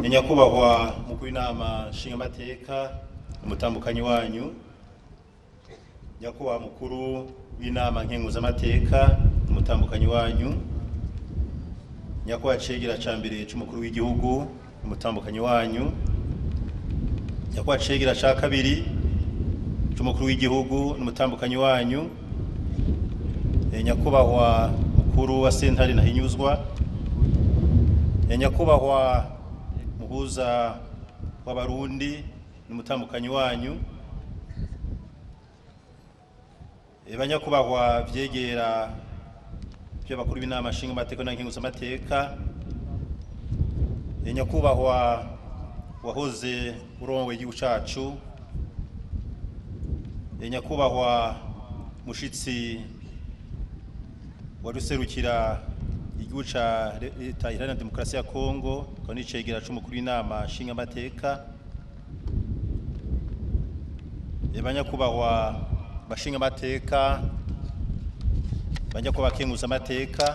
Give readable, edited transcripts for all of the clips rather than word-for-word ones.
Nyakubahwa mukuru w'inama nshingamateka, umutambukanyi wanyu, nyakubahwa mukuru w'inama nkenguzamateka, umutambukanyi wanyu, nyakubahwa cegera ca mbere c'umukuru w'igihugu, umutambukanyi wanyu, nyakubahwa cegera ca kabiri c'umukuru w'igihugu n'umutambukanyi wanyu, nyakubahwa mukuru wa sentare ntahinyuzwa, nyakubahwa muhuza w'abarundi n'umutambukanyi wanyu, banyakubahwa vyegera by'abakuru b'inama nshingamateka na nkenguzamateka, nyakubahwa wahoze urongoye igihugu cacu, nyakubahwa mushitsi waruserukira igihugu ca Leta Iharanira Demokarasi ya Kongo, akaba n'icegera c'umukuru w'inama nshingamateka, banyakubahwa bashingamateka, banyakubahwa kenguzamateka,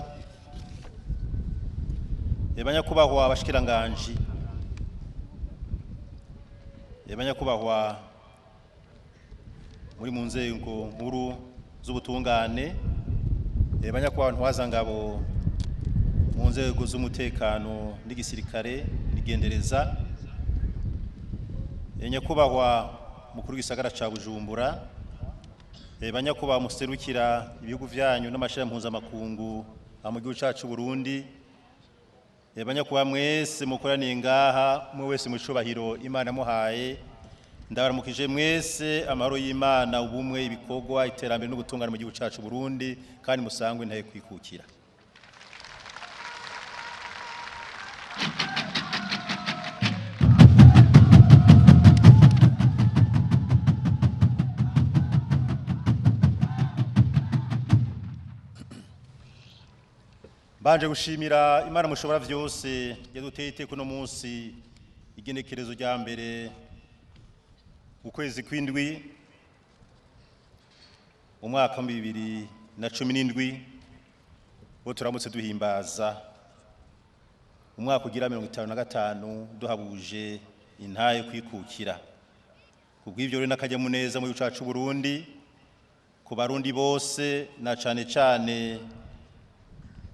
banyakubahwa bashikiranganji, banyakubahwa muri mu nzego nkuru z'ubutungane, banyakubahwa ntwazangabo mu nzego z'umutekano n'igisirikare n'igendereza, nyakubahwa mukuru w'igisagara ca Bujumbura, banyakubahwa muserukira ibihugu vyanyu n'amashirahamwe mpuzamakungu mu gihugu cacu Burundi, banyakubahwa mwese mukoraniye ngaha, mwe wese mu cubahiro Imana muhaye, ndabaramukije mwese amahoro y'Imana, ubumwe, ibikorwa, iterambere n'ubutungane mu gihugu cacu Burundi, kandi musangwe ntaye kwikukira. Mbanje gushimira Imana mushobora vyose yaduteye iteka uno munsi, igenekerezo rya mbere ukwezi kw'indwi umwaka wa 2017, bo turamutse duhimbaza umwaka ugira 55 duhabuje intaye kwikukira. Kubw'ivyo rero n'akanyamuneza mu gihugu cacu Burundi, ku barundi bose na cane cane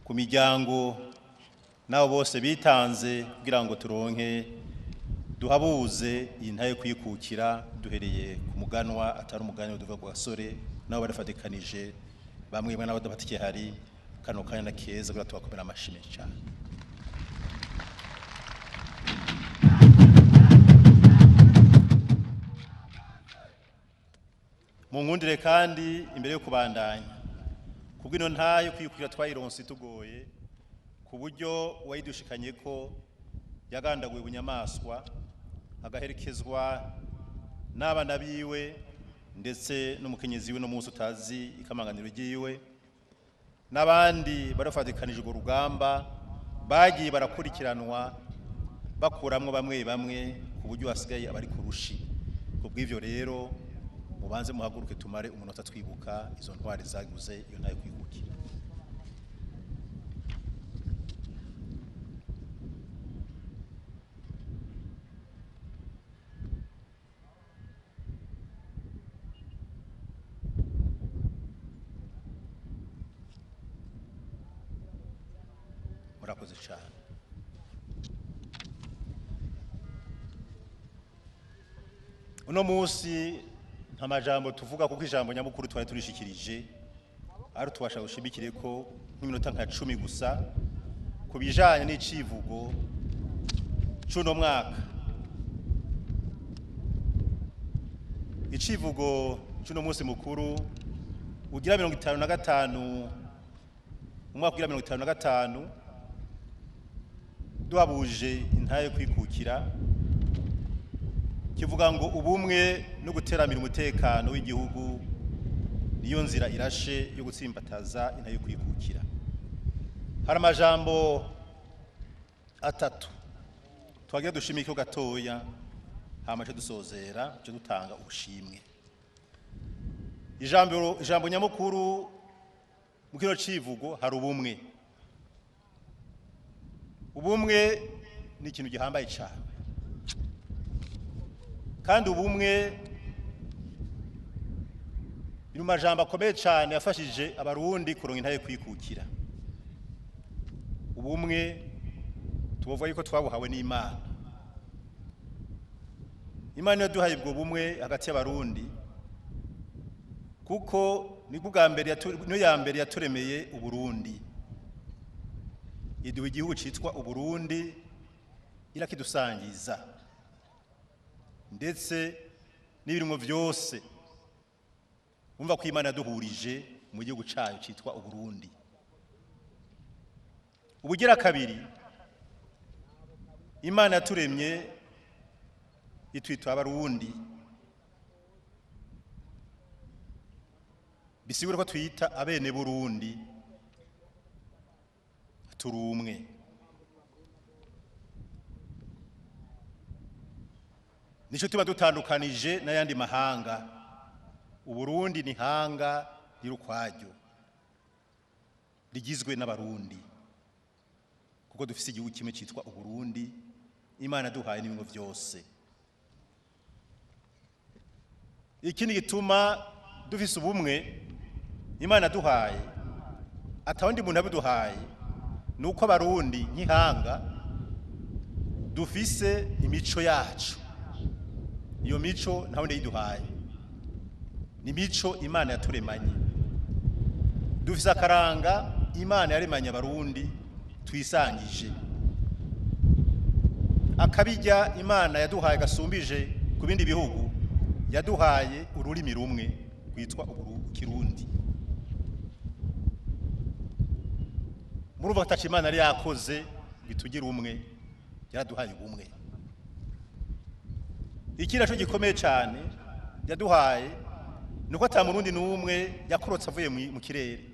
ku miryango nabo bose bitanze kugira ngo turonke duhabuze intaye kwikukira, duhereye ku muganwa atari umuganwa duva ku gasore, nabo barafatikanije bamwe bamwe n'abadafatikiye hari kano kanya na keza kugira tubakomera amashimwe cyane. Mu nkundire kandi imbere yo kubandanya, kubw'ino ntayo kwikukira twayironse tugoye, ku buryo wayidushikanye ko yagandaguye bunyamaswa, agaherekezwa n'abana biwe ndetse n'umukenyezi we no munsi utazi ikamanganiro ryiwe, n'abandi barafatikanije urwo rugamba bagiye barakurikiranwa bakuramwo bamwe bamwe ku buryo hasigaye abari kurushi. Kubw'ivyo rero mubanze muhaguruke tumare umunota twibuka izo ntwari zaguze iyo ntayo kwikukira. Murakoze cyane. Uno munsi nta majambo tuvuga kuko ijambo nyamukuru twari turishikirije, ari tubasha gushimikire ko nk'iminota nka 10 gusa ku bijanye n'icivugo c'uno mwaka. Icivugo c'uno munsi mukuru ugira 55, umwaka ugira 55, duhabuje intaye kwikukira, kivuga ngo ubumwe no guteramira umutekano w'igihugu niyo nzira irashe yo gutsimbataza intaye kwikukira. Hari amajambo atatu twagira dushimike gatoya, hama cyo dusozera cyo dutanga ubushimwe. Ijambo nyamukuru mu kino civugo hari ubumwe. Ubumwe ni ikintu gihambaye cyane. Kandi ubumwe biri mu majambo akomeye cyane yafashije Abarundi kuronka intahe kwikukira. Ubumwe tuvuga yuko twabuhawe n'Imana. Imana yaduhaye ubwo bumwe hagati y'Abarundi kuko nibwo bwa mbere, niyo ya mbere yaturemeye Uburundi, iduha igihugu citwa Uburundi, irakidusangiza ndetse n'ibirimo vyose. Umva ko Imana yaduhurije mu gihugu cayo citwa Uburundi. Ubugira kabiri, Imana yaturemye itwitwa Abarundi, bisigura ko twita abene Burundi, turumwe. Nico tuba dutandukanije n'ayandi mahanga. Uburundi ni hanga riri ukwaryo, rigizwe n'Abarundi, kuko dufise igihugu kimwe citwa Uburundi, Imana duhaye n'ibintu vyose. Ikindi gituma dufise ubumwe Imana duhaye atawundi muntu abiduhaye, nuko Abarundi nk'ihanga dufise imico yacu. Iyo mico nta wundi yiduhaye, ni mico Imana yaturemanye. Dufise akaranga Imana yaremanye Abarundi twisangije, akabijya Imana yaduhaye gasumbije ku bindi bihugu, yaduhaye ururimi rumwe rwitwa Kirundi. Murumva ko Imana yari yakoze bitugire umwe, yaraduhaye ubumwe. Ikindi naco gikomeye cyane yaduhaye nuko ata murundi n'umwe yakorotse avuye mu kirere.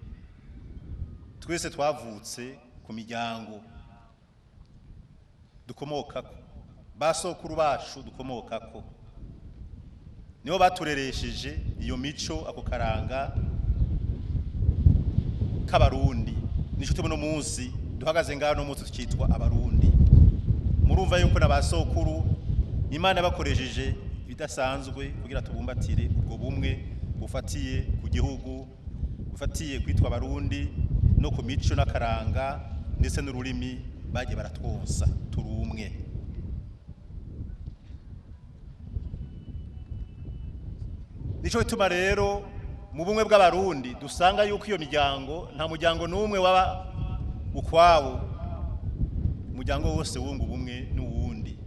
Twese twavutse ku miryango dukomokako, basokuru bacu dukomokako, nibo batureresheje iyo mico, ako karanga k'Abarundi. Nico tubona munsi duhagaze ngaho no munsi tukitwa Abarundi. Murumva yuko n'abasokuru Imana bakoresheje ibidasanzwe kugira tubumbatire ubwo bumwe bufatiye ku gihugu, bufatiye kwitwa Abarundi no ku mico n'akaranga ndetse n'ururimi bagiye baratwonsa, turumwe. Nico bituma rero mu bumwe bw'Abarundi dusanga yuko iyo miryango nta muryango n'umwe waba ukwawo, umuryango wose wunga ubumwe n'uwundi.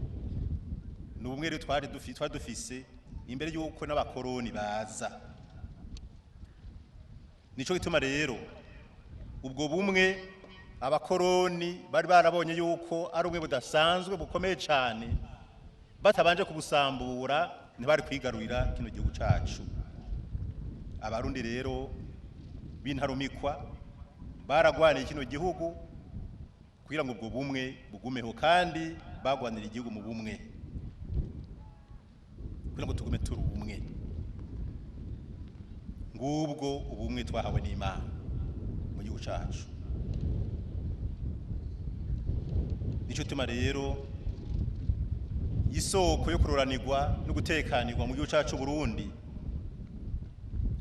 Ni ubumwe rero twari dufise imbere yuko n'abakoroni baza. Nico gituma rero ubwo bumwe abakoroni bari barabonye yuko ari ubumwe budasanzwe bukomeye cyane, batabanje kubusambura ntibari kwigarurira kino gihugu cacu. Abarundi rero b'intarumikwa baragwaniye kino gihugu kugira ngo ubwo bumwe bugumeho, kandi bagwanira igihugu mu bumwe kugira ngo tugume turi ubumwe. Ngubwo ubumwe twahawe n'Imana mu gihugu cacu. Nico tuma rero isoko yo kuroranirwa no gutekanirwa mu gihugu cacu Burundi,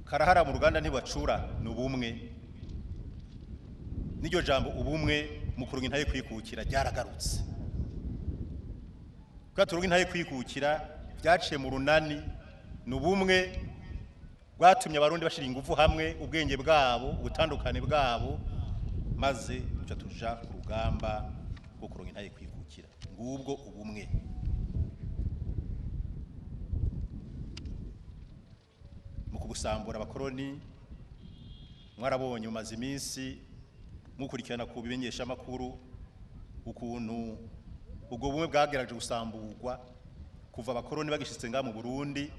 karahara mu ruganda ntibacura, ni ubumwe. Niryo jambo ubumwe mu kuronka intahe kwikukira ryaragarutse. Kuko turonka intahe kwikukira byaciye mu runani, ni ubumwe bwatumye Abarundi bashira ingufu hamwe, ubwenge bwabo, ubutandukane bwabo, maze duca tuja ku rugamba rwo kuronka intahe kwikukira. Ngubwo ubumwe. Mu kugusambura abakoroni mwarabonye mumaze iminsi mukurikirana ku bimenyesha makuru ukuntu ubwo bumwe bwagerageje gusamburwa kuva abakoroni bagishitse nga mu Burundi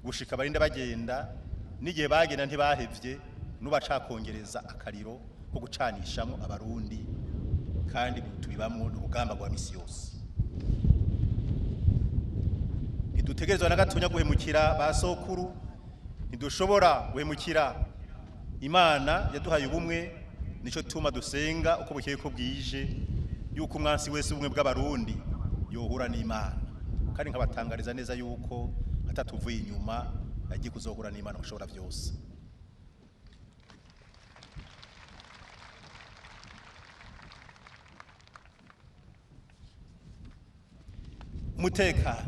gushika barinda bagenda, n'igihe bagenda ntibahevye, nubacakongereza akariro ko gucanishamo Abarundi, kandi tubibamwo n'urugamba rwa misi yose. Ntidutegerezwa na gatonya guhemukira ba sokuru, ntidushobora guhemukira Imana yaduhaye ubumwe. Nico tuma dusenga uko bukeye ko bwije yuko umwansi wese ubumwe bw'Abarundi yohura n'Imana. Kandi nkabatangariza neza yuko atatuvuye inyuma agiye kuzohura n'Imana mushobora byose. Umutekano,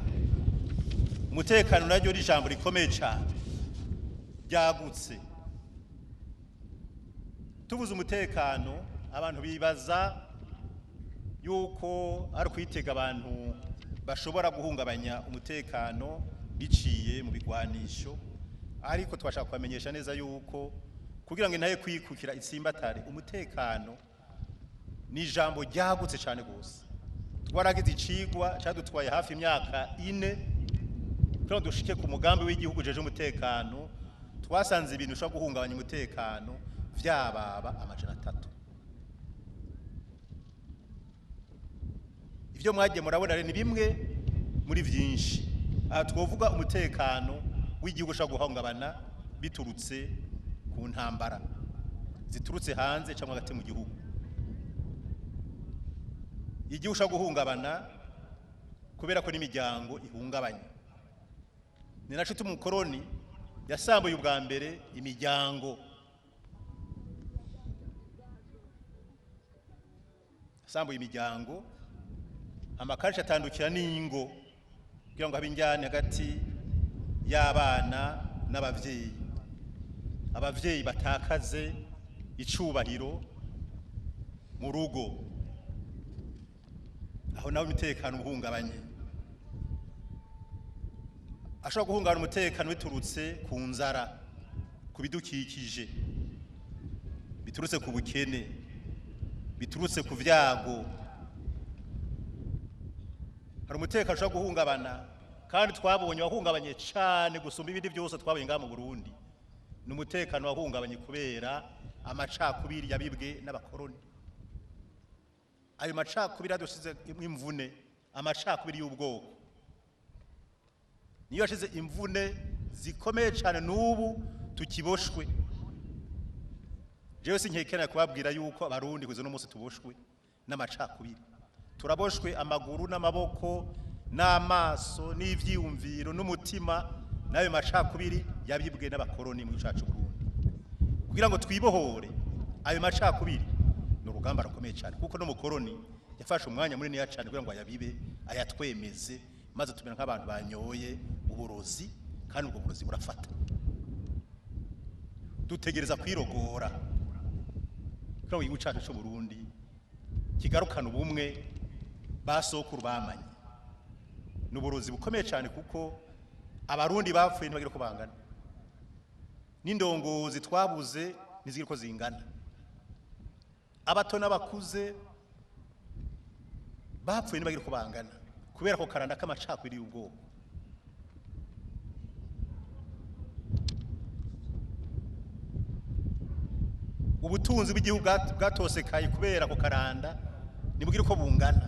umutekano naryo ni ijambo rikomeye cyane ryagutse. Tuvuze umutekano, abantu bibaza yuko ari kwitega abantu bashobora guhungabanya umutekano biciye mu bigwanisho, ariko twashaka kubamenyesha neza yuko kugira ngo intaye kwikukira itsimbatare, umutekano ni ijambo ryagutse cyane gose. Twaragize icigwa cyadutwaye hafi imyaka 4 kugira ngo dushike ku mugambi w'igihugu jeje umutekano. Twasanze ibintu bishobora guhungabanya umutekano vyababa 300. Ivyo mwagiye murabona ni bimwe muri vyinshi. Aha twovuga umutekano w'igihugu ushobora guhungabana biturutse ku ntambara ziturutse hanze cyangwa hagati mu gihugu. Igihugu ushobora guhungabana kubera ko n'imiryango ihungabanye. Ni naco tumukoroni yasambuye ubwa mbere imiryango, yasambuye imiryango, amakarisha atandukira n'ingo kugira ngo habe injyane hagati y'abana n'abavyeyi, abavyeyi batakaze icubahiro mu rugo, aho nawe umutekano uhungabanye. Ashobora guhungabana umutekano biturutse ku nzara, ku bidukikije, biturutse ku bukene, biturutse ku vyago. Hari umutekano ushobora guhungabana, kandi twabonye wahungabanye cyane gusumba ibindi byose twabonye ngaha mu Burundi. Ni umutekano wahungabanye kubera amacakubiri yabibwe n'abakoroni. Ayo macakubiri adushize imvune, amacakubiri y'ubwoko niyo yashize imvune zikomeye cyane n'ubu tukiboshwe. Jewe sinkekenera kubabwira yuko abarundi kugeza uno munsi tuboshwe n'amacakubiri. Turaboshwe amaguru n'amaboko n'amaso n'ivyiyumviro n'umutima n'ayo macakubiri yabibwe n'abakoroni mu gihugu cacu Burundi. Kugira ngo twibohore ayo macakubiri ni urugamba rukomeye cyane, kuko n'umukoroni yafashe umwanya munini cyane kugira ngo ayabibe, ayatwemeze, maze tumera nk'abantu banyoye uburozi, kandi ubwo burozi burafata. Dutegereza kwirogora kugira ngo igihugu cacu c'u Burundi kigarukane ubumwe basokuru bamanye. Ni uburozi bukomeye cyane, kuko abarundi bapfuye ntibagira uko bangana, n'indongozi twabuze ntizigira uko zingana, abato n'abakuze bapfuye ntibagira uko bangana kubera ko karanda k'amacakubiri y'ubwoko. Ubutunzi bw'igihugu bwatosekaye kubera ko karanda ntibugira uko bungana.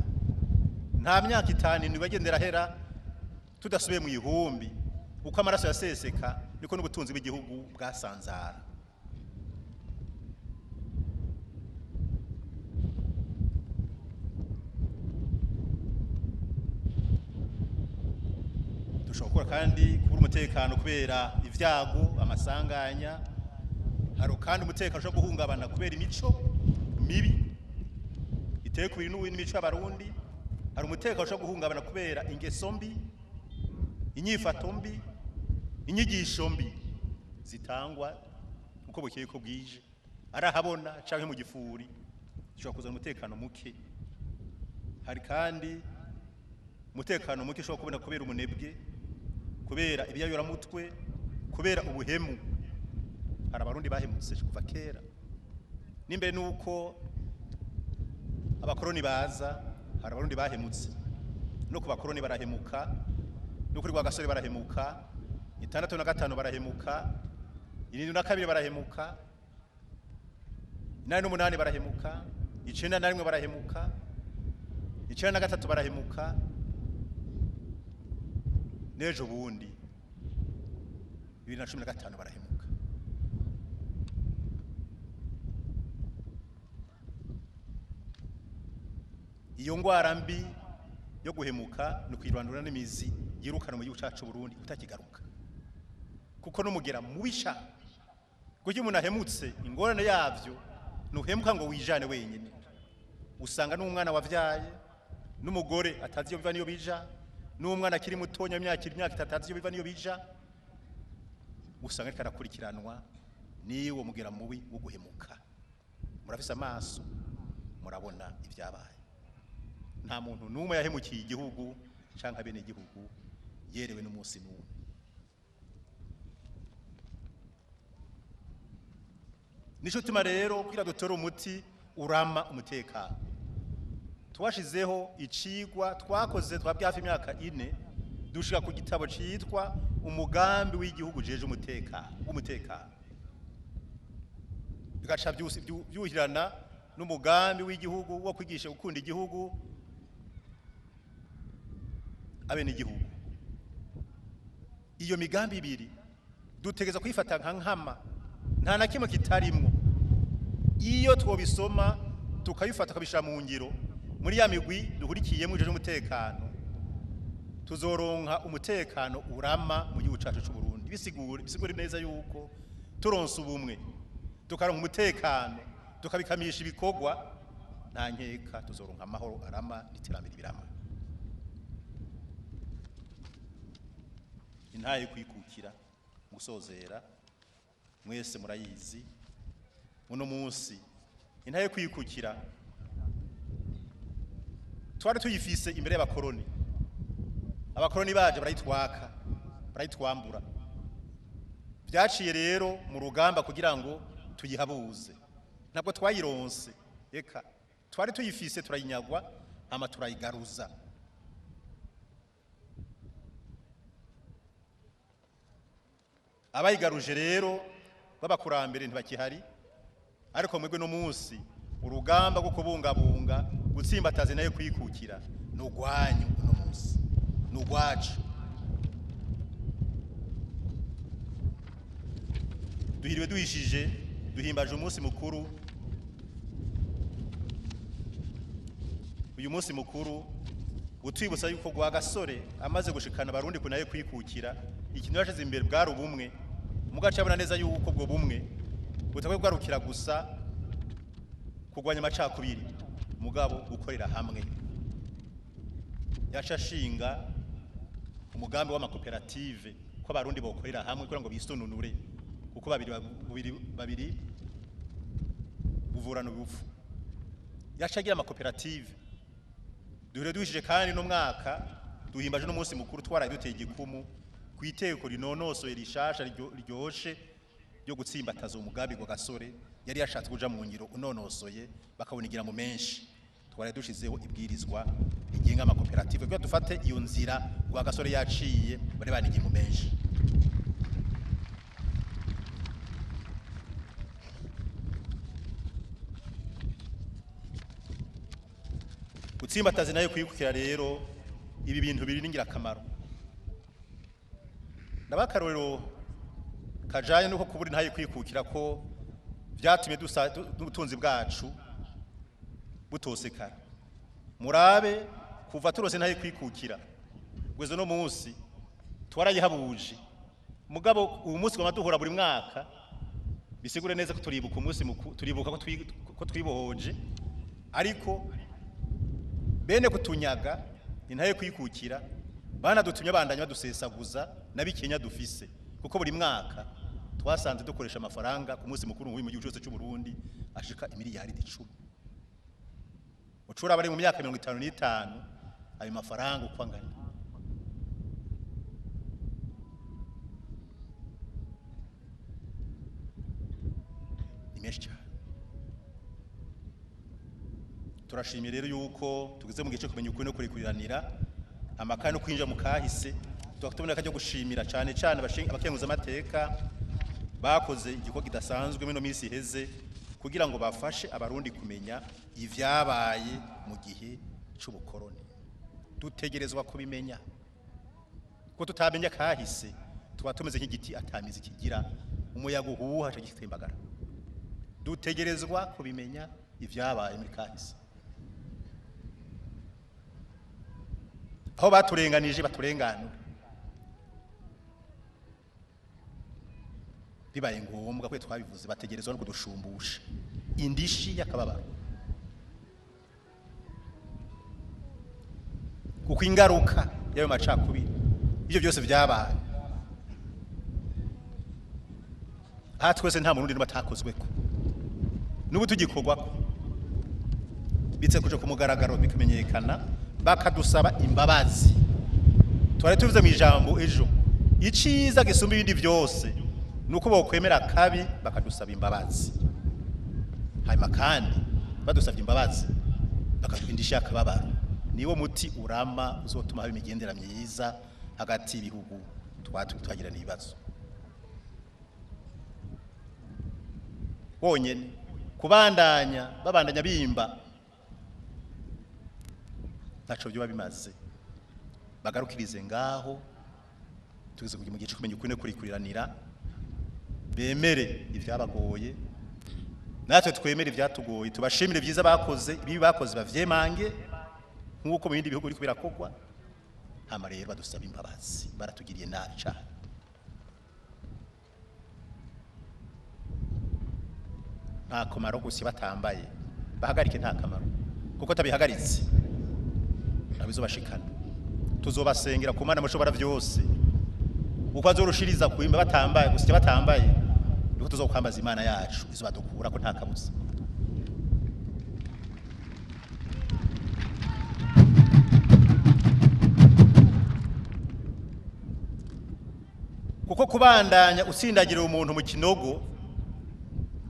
Nta myaka 5 ntibagendera hera tudasubiye mu ihumbi, uko amaraso yaseseka niko n'ubutunzi bw'igihugu bwasanzara. Dushobora gukora kandi kubura umutekano kubera ivyago, amasanganya. Hari kandi umutekano ushobora guhungabana kubera imico mibi iteye kubiri n'imico y'abarundi. Hari umutekano ushobora guhungabana kubera ingeso mbi, inyifato mbi, inyigisho mbi zitangwa uko bukeye ko bwije, arahabona canke mu gifuri, zishobora kuzana umutekano muke. Hari kandi umutekano muke ushobora kubona kubera umunebwe, kubera ibiyayoramutwe, kubera ubuhemu. Hari abarundi bahemutse kuva kera, n'imbere nuko abakoroni baza, hari abarundi bahemutse. No ku bakoroni barahemuka, no kuri Rwagasore barahemuka, 65 barahemuka, 72 barahemuka, 88 barahemuka, 91 barahemuka, 93 barahemuka, n'ejo bundi 2015 barahemuka. Iyo ngwara mbi yo guhemuka ni ukuyirandura n'imizi, yirukana mu gihugu cacu Burundi utakigaruka, kuko n'umugera mubisha. Kuko iyo umuntu ahemutse, ingorane yavyo ntuhemuka ngo wijane wenyine, usanga n'umwana wavyaye n'umugore atazi iyo biva niyo bija, n'umwana akiri mutonya imyaka 3 atazi iyo biva niyo bija, usanga ariko arakurikiranwa niwo mugera mubi wo guhemuka. Murafise amaso, murabona ibyabaye. Nta muntu n'umwe yahemukiye igihugu canke abene igihugu yerewe n'umunsi n'umwe. Nico tuma rero kugira dutore umuti urama umutekano, twashizeho icigwa twakoze twabwiye hafi imyaka 4, dushika ku gitabo citwa umugambi w'igihugu jeje umutekano, bigaca byuhirana n'umugambi w'igihugu wo kwigisha gukunda igihugu abene igihugu. Iyo migambi ibiri dutegeza kwifata nka nkama, nta na kimwe kitarimwo. Iyo twobisoma tukabifata tukabishira mu ngiro muri ya migwi duhurikiyemo ijeje umutekano, tuzoronka umutekano urama mu gihugu cacu c'u Burundi. Bisigure neza yuko turonse ubumwe, tukaronka umutekano, tukabikamisha ibikorwa, nta nkeka tuzoronka amahoro arama n'iterambere birama. Intaye kwikukira musozera mwese murayizi uno munsi. Intaye kwikukira twari tuyifise imbere y'abakoroni. Abakoroni baje barayitwaka, barayitwambura. Byaciye rero mu rugamba kugira ngo tuyihabuze. Ntabwo twayironse, eka twari tuyifise turayinyagwa ama turayigaruza. Abayigaruje rero b'abakurambere ntibakihari, ariko mwebwe no munsi urugamba rwo kubungabunga gutsimbataza nayo kwikukira nugwanyu uno munsi nugwacu. Duhiriwe duhishije, duhimbaje umunsi mukuru. Uyu munsi mukuru utwibutsa yuko gwa gasore amaze gushikana abarundi kunaye kwikukira, ikintu yashize imbere bwari ubumwe. Mugace abona neza yuko ubwo bumwe butakwiye kugarukira gusa kurwanya amacakubiri, mugabo gukorera hamwe. Yacashinga umugambi w'amakoperative ko abarundi bokorera hamwe kugira ngo bisununure, kuko babiri buvurana ubufu. Yacagira amakoperative. Duhure duhishije kandi no mwaka duhimbaje n'umunsi mukuru twaraye duteye igikumu ku iteko rinonosoye rishasha ryoshe ryo gutsimbataza umugambi gwa gasore yari yashatse kuja mu ngiro unonosoye bakabonigira mu menshi. Twaraye dushizeho ibwirizwa rigenga amakoperative kugira dufate iyo nzira gwa gasore yaciye bari banigiye mu menshi. Gutsimbataza nayo kwikukira rero ibi bintu biri n'ingirakamaro. Ndabakarorero kajanye nuko kuburi ntaye kwikukira ko vyatumye dusa n'ubutunzi bwacu butosekara. Murabe kuva turose ntaye kwikukira gwezo no munsi twarayihabuje, mugabo uyu munsi gwama duhura buri mwaka, bisigure neza ko turibuka umunsi mukuru, turibuka ko twibohoje, ariko bene kutunyaga intaye kwikukira banadutumye bandanya badusesaguza nabikenya dufise, kuko buri mwaka twasanze dukoresha amafaranga ku munsi mukuru mu gihugu cyose cy'u Burundi ashika imiliyaridi 10. Ucura bari mu myaka 55 ayo mafaranga uko angana. Ni menshi cyane. Turashimye rero yuko tugeze mu gice kumenya ukuri no kurikuriranira amaka no kwinjira mu kahise. Tukatubona kajya gushimira cyane cyane abakenguza amateka bakoze igikorwa kidasanzwe muri no minsi iheze kugira ngo bafashe abarundi kumenya ivyabaye mu gihe c'ubukoroni. Dutegerezwa kubimenya, ko tutamenya kahise tuba tumeze nk'igiti atamizi kigira umuyaga uhuha cagitembagara. Dutegerezwa kubimenya ivyabaye muri kahise. Aho baturenganije baturenganure. Bibaye ngombwa kwe twabivuze bategerezwa no kudushumbusha indishi y'akababaro. Kuko ingaruka y'ayo macakubiri ibyo byose byabaye aha twese nta murundi n'abatakozweko n'ubu tugikorwako bitse kuja ku mugaragaro bikamenyekana bakadusaba imbabazi. Twari tuvuze mu ijambo ejo, iciza gisumba ibindi byose nuko bokwemera kabi bakadusaba imbabazi, hanyuma kandi badusabye imbabazi bakaduha indishyi y'akababaro. Niwo muti urama uzotuma haba imigendera myiza hagati y'ibihugu twagirana ibibazo. Wonyene kubandanya babandanya bimba ntaco byo bimaze, bagarukirize ngaho tugeze mu gice kumenya ukuri no kurikuriranira, bemere ibyabagoye natwe twemere ibyatugoye, tubashimire byiza bakoze, ibibi bakoze bavyemange nkuko mu bindi bihugu biriko birakogwa. Hama rero badusaba imbabazi, baratugiriye nabi cyane. Nta kamaro gusa batambaye, bahagarike nta kamaro, kuko tabihagaritse nabizobashikana. Tuzobasengera ku Mana mushobora byose, uko azorushiriza kuimba batambaye gusa batambaye, niko tuzokwambaza Imana yacu izobadukura ko nta kabuza. Kuko kubandanya utsindagira umuntu mu kinogo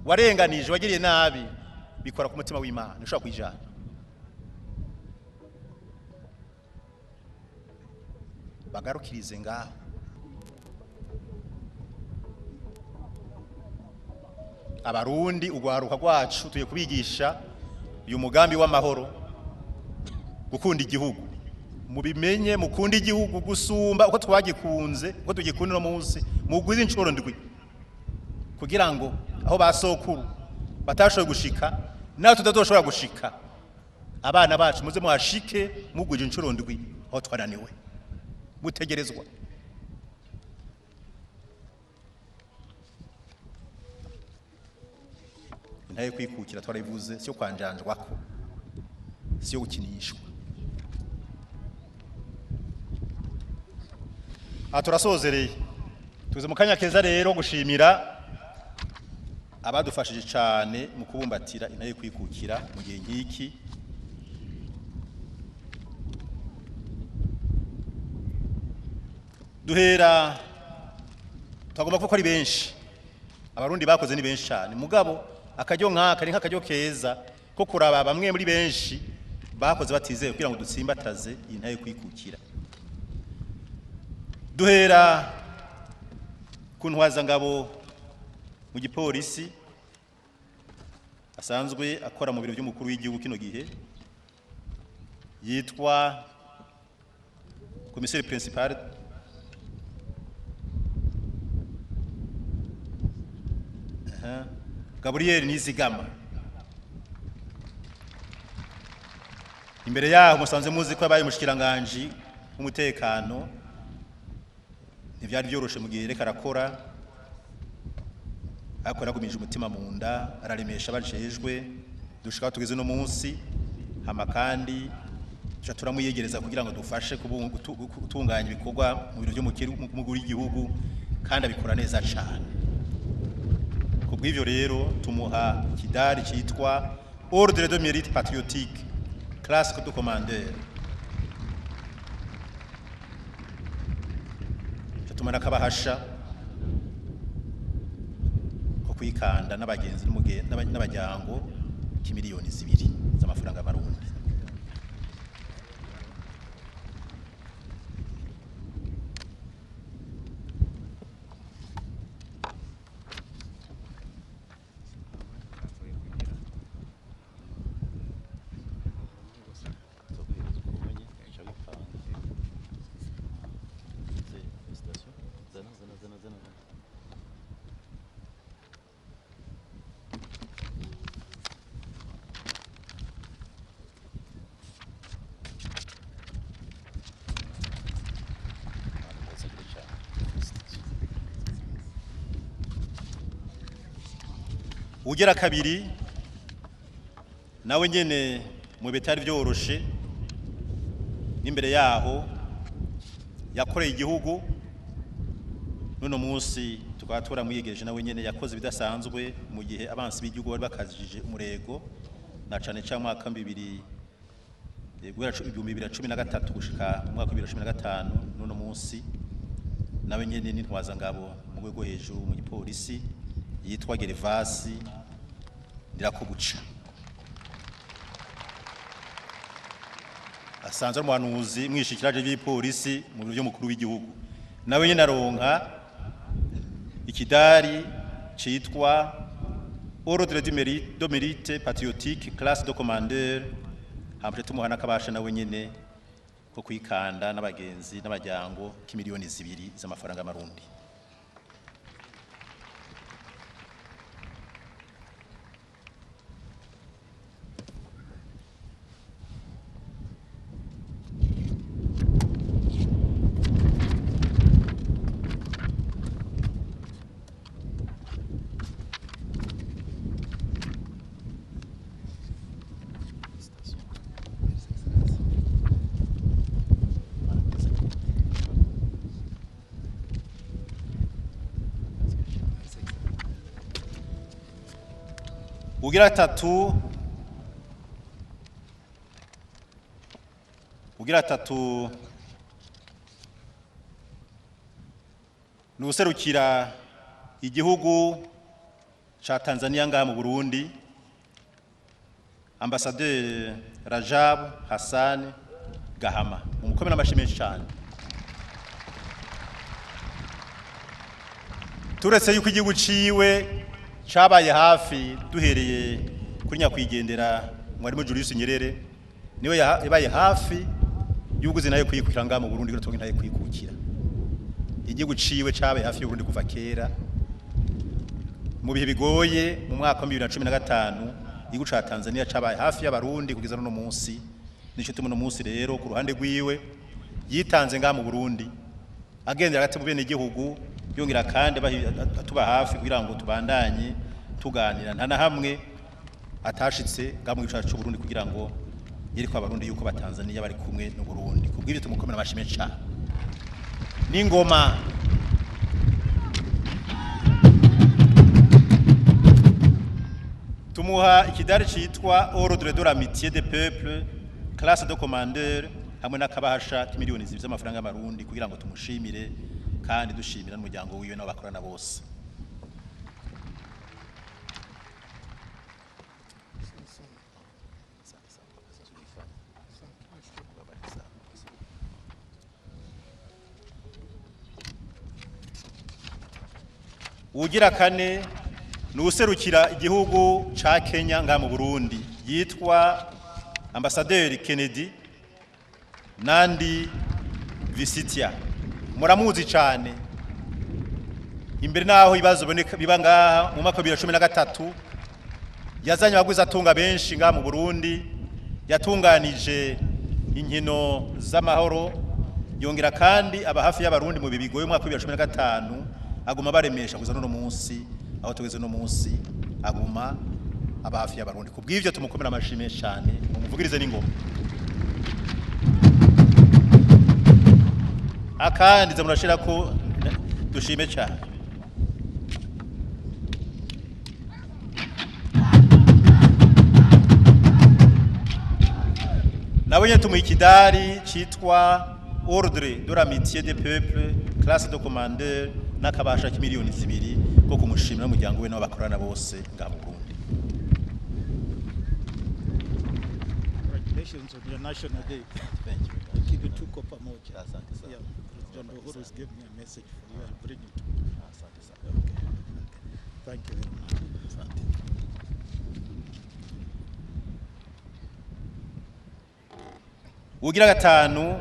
warenganije wagiriye nabi bikora ku mutima w'Imana, ushobora kwijana. Bagarukirize ngaho. Abarundi ugwaruka rwacu tuye kubigisha uyu mugambi w'amahoro, gukunda igihugu. Mubimenye mukunde igihugu gusumba uko twagikunze, uko tugikunda no munsi, mugwize incuro ndwi kugira ngo aho basokuru batashoboye gushika nawe tutazoshobora gushika, abana bacu muze muhashike mugwije incuro ndwi aho twananiwe. Mutegerezwa intaye kwikukira twarabivuze, siyo kwanjanjwako, siyo gukinishwa. Aha turasozereye, tuze mu kanya keza rero gushimira abadufashije cyane mu kubumbatira intaye kwikukira mu gihe nk'iki. Duhera tugomba kuko ari benshi, abarundi bakoze ni benshi cyane, mugabo akaryo nk'aka ni nk'akaryo keza ko kuraba bamwe muri benshi bakoze batizeye kugira ngo dutsimbataze intaye kwikukira. Duhera ku ntwazangabo mu gipolisi asanzwe akora mu biro by'umukuru w'igihugu kino gihe, yitwa commissaire principal Gabriel Nizigama. Imbere yaho musanze muzi ko abaye umushikiranganje w'umutekano, ntivyari byoroshe mu gihe reka arakora, ariko yaragumije umutima mu nda, araremesha abajejwe dushika tugeze no munsi. Hama kandi tuca turamuyegereza kugira ngo dufashe gutunganya ibikorwa mu biro by'umukuru w'igihugu, kandi abikora neza cyane. Kubw'ivyo rero tumuha ikidari cyitwa Ordre de Mérite Patriotique classe de commandeur. Tumana kabahasha ko kwikanda n'abagenzi n'abajyango kimiliyoni 2 z'amafaranga y'amarundi. Ugera kabiri nawe nyene mu bitari byoroshe, n'imbere yaho yakoreye igihugu, none munsi tukaba turamwiyegereje, nawe nyene yakoze ibidasanzwe mu gihe abansi b'igihugu bari bakajije umurego, na cane cane mwaka guhera 2013 gushika mu mwaka 2015. None munsi nawe nyene n'intwazangabo mu rwego hejuru mu gipolisi yitwa Gervasi Ndirakobuca, asanzwe ari umuhanuzi mwishikiraje by'ipolisi mu biro by'umukuru w'igihugu. Nawe nyene aronka ikidari citwa Ordre du mérite, de mérite patriotique, classe de commandeur, hamwe tumuha n'akabasha nawe nyene ko kwikanda n'abagenzi n'abajyango k'imiliyoni 2 z'amafaranga y'amarundi. Ugira tatu ni userukira igihugu ca Tanzania ngaha mu Burundi, Ambassadeur Rajab Hassan Gahama. Mumukomere amashyi menshi cyane. Turetse yuko igihugu ciwe cabaye hafi duhereye kuri nyakwigendera mwarimu Julius Nyerere, niwe yabaye hafi y'uguzi nayo kwikukira ngaha mu Burundi, kugira ntaye kwikukira. Igihugu ciwe cabaye hafi y'u Burundi kuva kera mu bihe bigoye. Mu mwaka wa 2015 igihugu ca Tanzania cabaye hafi y'abarundi kugeza no munsi. Nico tuma no munsi rero ku ruhande rwiwe yitanze ngaha mu Burundi, agendera hagati mu bene igihugu, yongera kandi atuba hafi kugira ngo tubandanye tuganira. Nta na hamwe atashitse ngaha mu gihugu cacu c'u Burundi kugira ngo yereke abarundi yuko abatanzania bari kumwe n'u Burundi. Kubw'ibyo tumukomera amashyi menshi cane n'ingoma. Tumuha ikidari citwa Ordre de l'amitié des peuples, classe de commandeur, hamwe n'akabahasha k'imiliyoni 2 z'amafaranga y'amarundi kugira ngo tumushimire kandi dushimira n'umuryango wiwe n'abakorana bose. Ugira kane ni userukira igihugu ca Kenya ngaha mu Burundi, yitwa Ambasaderi Kennedy Nandi Visitia. Muramuzi cyane imbere naho ibibazo biba ngaha mu mwaka wa 2013, yazanye abagwizatunga benshi ngaha mu Burundi, yatunganije inkino z'amahoro, yongera kandi aba hafi y'abarundi mu bihe bigoye. Mu mwaka wa 2015 aguma baremesha kugeza n'uno munsi aho tugeze no munsi, aguma aba hafi y'abarundi. Kubw'ivyo tumukomera amashyi menshi cyane, mumuvugirize n'ingoma. Akandi za murashira ko dushime cyane. Nawe nyene tumuha ikidari citwa Ordre de l'amitié des peuples, classe de commandeur, n'akabasha k'imiliyoni 2 ko kumushimira n'umuryango we n'abakorana bose ngaha mu Burundi. Congratulations on your National Day. Thank you. Kidu tuko pamoja. Asante sana. Yeah, President Uhuru has given me a message for you. I'll bring it. Asante sana. Okay. Thank you very much. Asante. Ugira gatanu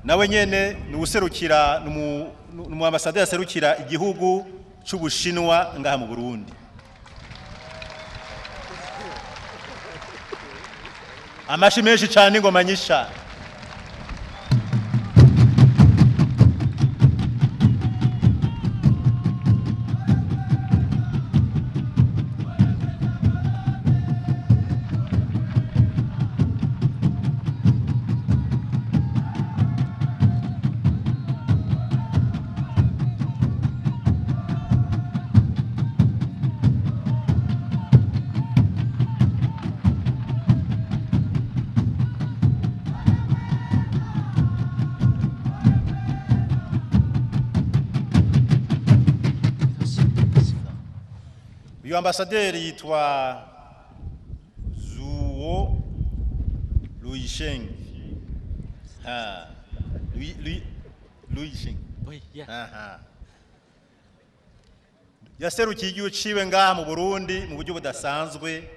nawe nyene ni userukira, ni umu ambassadeur aserukira igihugu c'Ubushinwa ngaha mu Burundi. Amashi menshi cane, ingoma nyinshi cane. Uyu ambasaderi yitwa Zuo Luisheng. Ha. Luisheng. Oui, yeah. Aha. Yaserukiye igihugu ciwe ngaha mu Burundi mu buryo budasanzwe,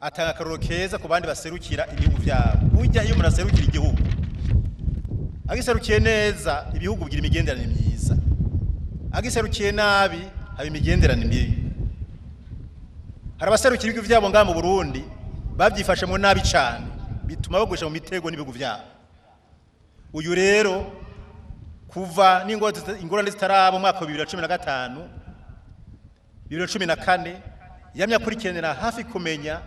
atanga akarorero keza ku bandi baserukira ibihugu vyabo. Burya iyo umuntu aserukira igihugu agiserukiye neza, ibihugu bigira imigenderanire myiza; agiserukiye nabi, haba imigenderanire mibi. Hari abaserukira ibihugu vyabo ngaha mu Burundi bavyifashemwo nabi cane, bituma bagusha mu mitego n'ibihugu vyabo. Uyu rero, kuva n'ingorane zitaraba mu mwaka wa 2015, 2014, yamye akurikiranira hafi kumenya,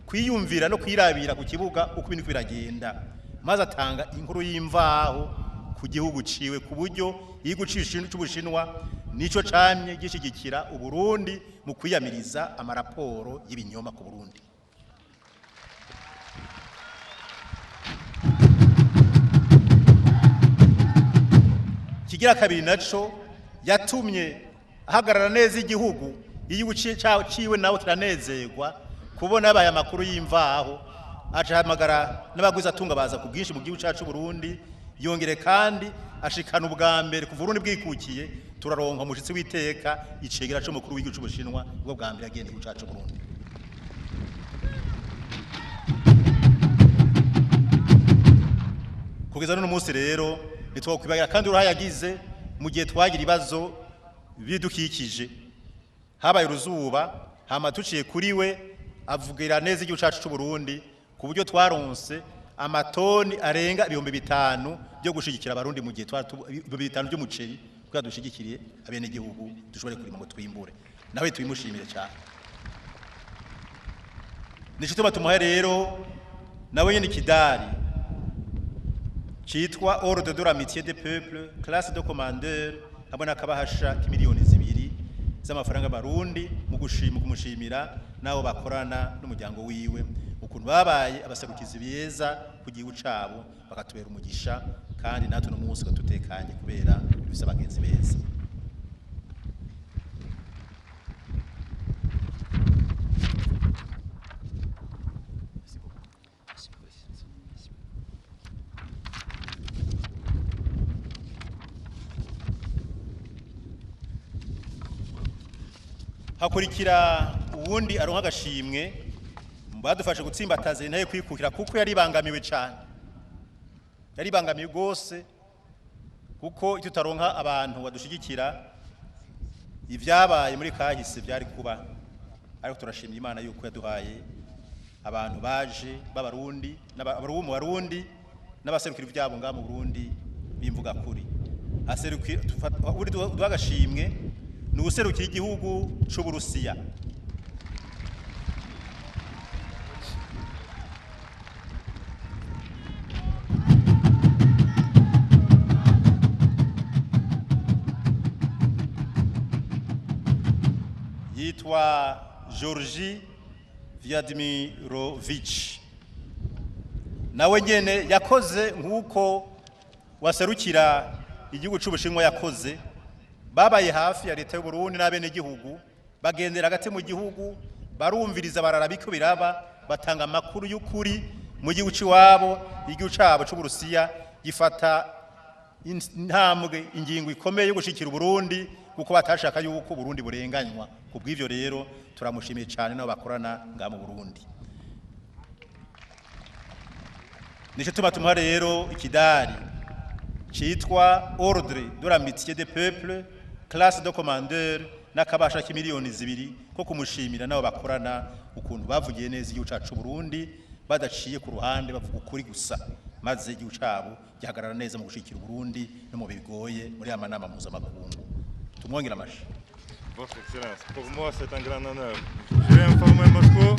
kwiyumvira no kwirabira ku kibuga uko ibintu biragenda, maze atanga inkuru y'imvaho ku gihugu ciwe, ku buryo igihugu c'Ubushinwa nico camye gishigikira Uburundi mu kwiyamiriza amaraporo y'ibinyoma ku Burundi. Kigira kabiri naco yatumye ahagarara neza igihugu, igihugu ciwe nawe turanezerwa kubona yabaye amakuru y'imvaho, aca ahamagara n'abagwizatunga baza ku bwinshi mu gihugu cacu Burundi. Yongere kandi ashikana ubwa mbere kuva Uburundi bwikukiye, turaronka umushitsi w'iteka, icegera c'umukuru w'igihugu c'Ubushinwa, ubwo bwa mbere agenda igihugu cacu Burundi. Kugeza n'uno munsi rero ntitwokwibagira kandi uruhare yagize mu gihe twagira ibibazo bidukikije, habaye uruzuba, hama tuciye kuri we avugira neza igihugu cacu c'u Burundi, ku buryo twaronse amatoni arenga 5000 byo gushigikira Abarundi mu gihe 5000 by'umuceri, kugira dushigikiriye abenegihugu dushobore kurima ngo twimbure. Nawe tubimushimire cyane. Nico tuma tumuhe rero nawe nyene ikidari citwa Ordre de l'amitié des peuples, classe de commandeur, hamwe n'akabahasha k'2 miliyoni z'amafaranga Barundi, mu gushima, kumushimira n'abo bakorana n'umuryango wiwe, ukuntu babaye abaserukizi beza ku gihugu cabo, bakatubera umugisha, kandi natwe no munsi tutekanye kubera dufise abagenzi beza. Merci. Merci. Hakurikira uwundi aronka agashimwe badufashe gutsimbataza intahe kwikukira, kuko yaribangamiwe cyane, yaribangamiwe rwose, kuko iyo tutaronka abantu badushigikira, ibyabaye muri kahise byari kuba. Ariko turashimira Imana yuko yaduhaye abantu baje b'Abarundi mu Barundi n'abaserukira ivyabo ngaha mu Burundi b'imvuga kuri. Aserukira uri duha agashimwe ni uwuserukira igihugu c'Uburusiya. Yitwa Georgi Vladimirovich. Nawe nyene yakoze nk'uko waserukira igihugu c'Ubushinwa yakoze. Babaye hafi ya leta y'u Burundi n'abenegihugu, bagendera hagati mu gihugu, barumviriza, bararaba iko biraba, batanga amakuru y'ukuri mu gihugu c'iwabo. Igihugu cabo c'Uburusiya gifata intambwe, ingingo ikomeye yo gushikira Uburundi, kuko batashaka yuko Uburundi burenganywa. Ku bw'ivyo rero turamushimiye cyane n'abo bakorana ngaha mu Burundi. Nico tuma tumuha rero ikidari citwa Ordre de l'amitié des peuples, classe de commandeur, n'akabasha k'2 miliyoni ko kumushimira n'abo bakorana, ukuntu bavugiye neza igihugu cacu Burundi badaciye ku ruhande, bavuga ukuri gusa, maze igihugu cabo gihagarara neza mu gushikira Uburundi no mu bigoye muri aya manama mpuzamakungu. Tumwongera amashi. Votre Excellence, pour moi c'est un grand honneur. Je vais informer Moscou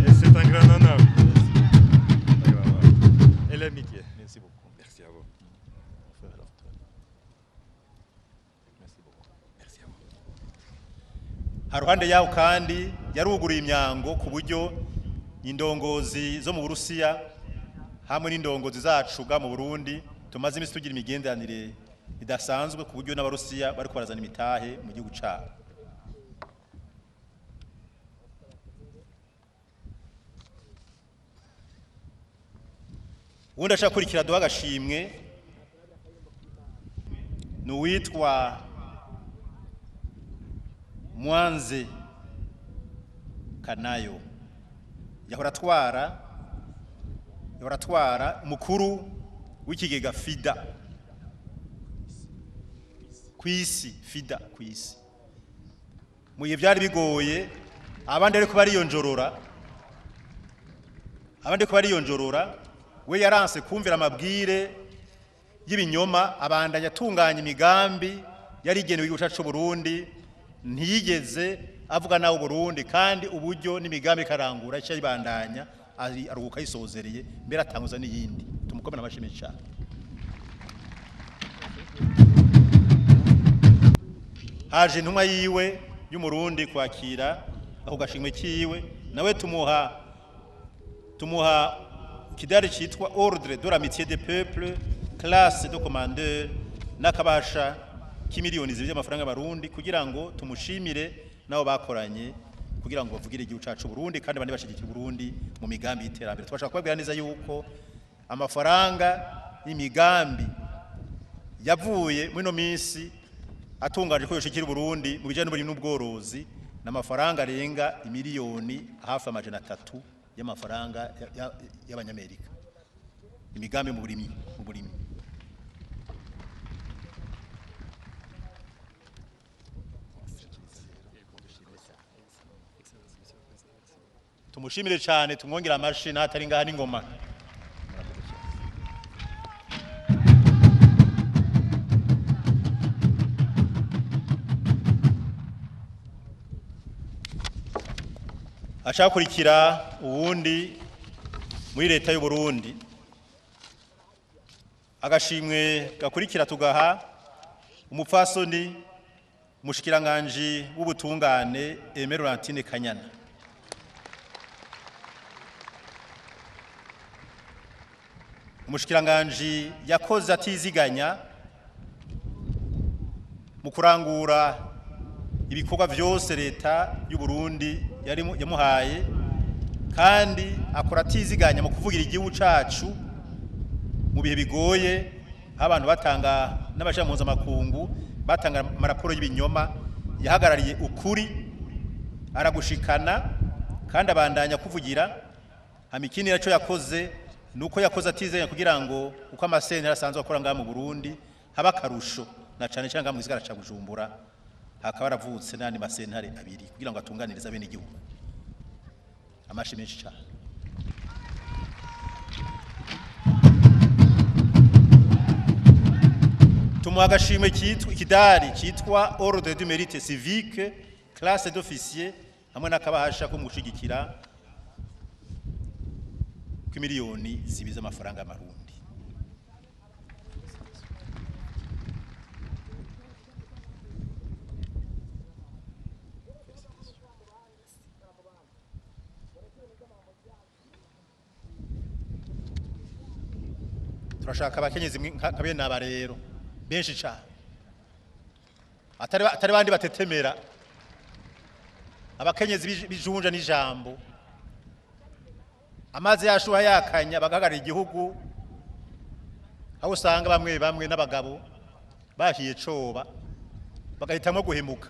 et c'est un grand honneur. Un grand honneur. Et l'amitié. Merci beaucoup. Merci à vous. Merci beaucoup. Merci à vous. Haruhande yaho kandi yaruguruye imyango ku buryo indongozi zo mu Burusiya hamwe n'indongozi zacu ga mu Burundi tumaze iminsi tugira imigenderanire idasanzwe, ku buryo n'Abarusiya bariko barazana imitahe mu gihugu cabo. Uwundi ashaka kurikira duha agashimwe ni uwitwa Mwanze Kanayo, yahora atwara umukuru w'ikigega FIDA kw'isi, FIDA kw'isi. Mu gihe byari bigoye, abandi ariko bariyonjorora, abandi ariko bariyonjorora, we yaranse kumvira amabwire y'ibinyoma, abandanya atunganya imigambi yari igenewe igihugu cyacu c'u Burundi. Ntiyigeze avuga nawe Burundi, kandi uburyo n'imigambi ikarangura icyo ayibandanya, aruhuka yisozereye, mbere atanguza n'iyindi. Tumukomere amashyi menshi cyane. Haje intumwa yiwe y'Umurundi kwakira ako gashimwe kiwe, nawe tumuha ikidari cyitwa Ordre de l'Amitié des Peuples, classe de commandeur, n'akabasha k'imiliyoni 2 y'amafaranga y'Abarundi, kugira ngo tumushimire nabo bakoranye kugira ngo bavugire igihugu cacu Burundi kandi abandi bashigikira Burundi mu migambi y'iterambere. Tubashaka kubabwira neza yuko amafaranga y'imigambi yavuye muri ino minsi atungaje ko yoshikira Burundi mu bijanye n'uburimyi n'ubworozi n'amafaranga arenga imiliyoni hafi 300 y'amafaranga y'Abanyamerika, imigambi mu burimyi. Tumushimire cyane, tumwongere amashi n'atari ngaha n'ingoma. Acakurikira uwundi muri leta y'u Burundi, agashimwe gakurikira tugaha umupfasoni umushikiranganji w'ubutungane Aimée Laurentine Kanyana. Umushikiranganji yakoze atiziganya mu kurangura ibikorwa vyose leta y'u Burundi yari yamuhaye, kandi akora atiziganya mu kuvugira igihugu cacu mu bihe bigoye, aho abantu batanga n'abashira mpuzamakungu batanga amaraporo y'ibinyoma. Yahagarariye ukuri aragushikana kandi abandanya kuvugira. Hama ikindi naco yakoze nuko yakoze atiziganya kugira ngo uko amasentare asanzwe akora ngaha mu Burundi haba akarusho, na cane cane ngaha mu gisagara ca Bujumbura hakaba haravutse n'andi masentare abiri kugira ngo atunganirize abene igihugu. Amashi menshi cane. Tumuha agashimwe kitwa ikidari cyitwa Ordre du Mérite Civique, classe d'officier, hamwe n'akabahasha ko mu gushigikira kw'imiliyoni 2 z'amafaranga y'Amarundi. Turashaka abakenyezi nka bene aba rero benshi cyane, atari bandi batetemera, abakenyezi bijunja n'ijambo, amazi yashuha yakanya bagahagarara igihugu, aho usanga bamwe bamwe n'abagabo bahiye coba bagahitamo guhemuka.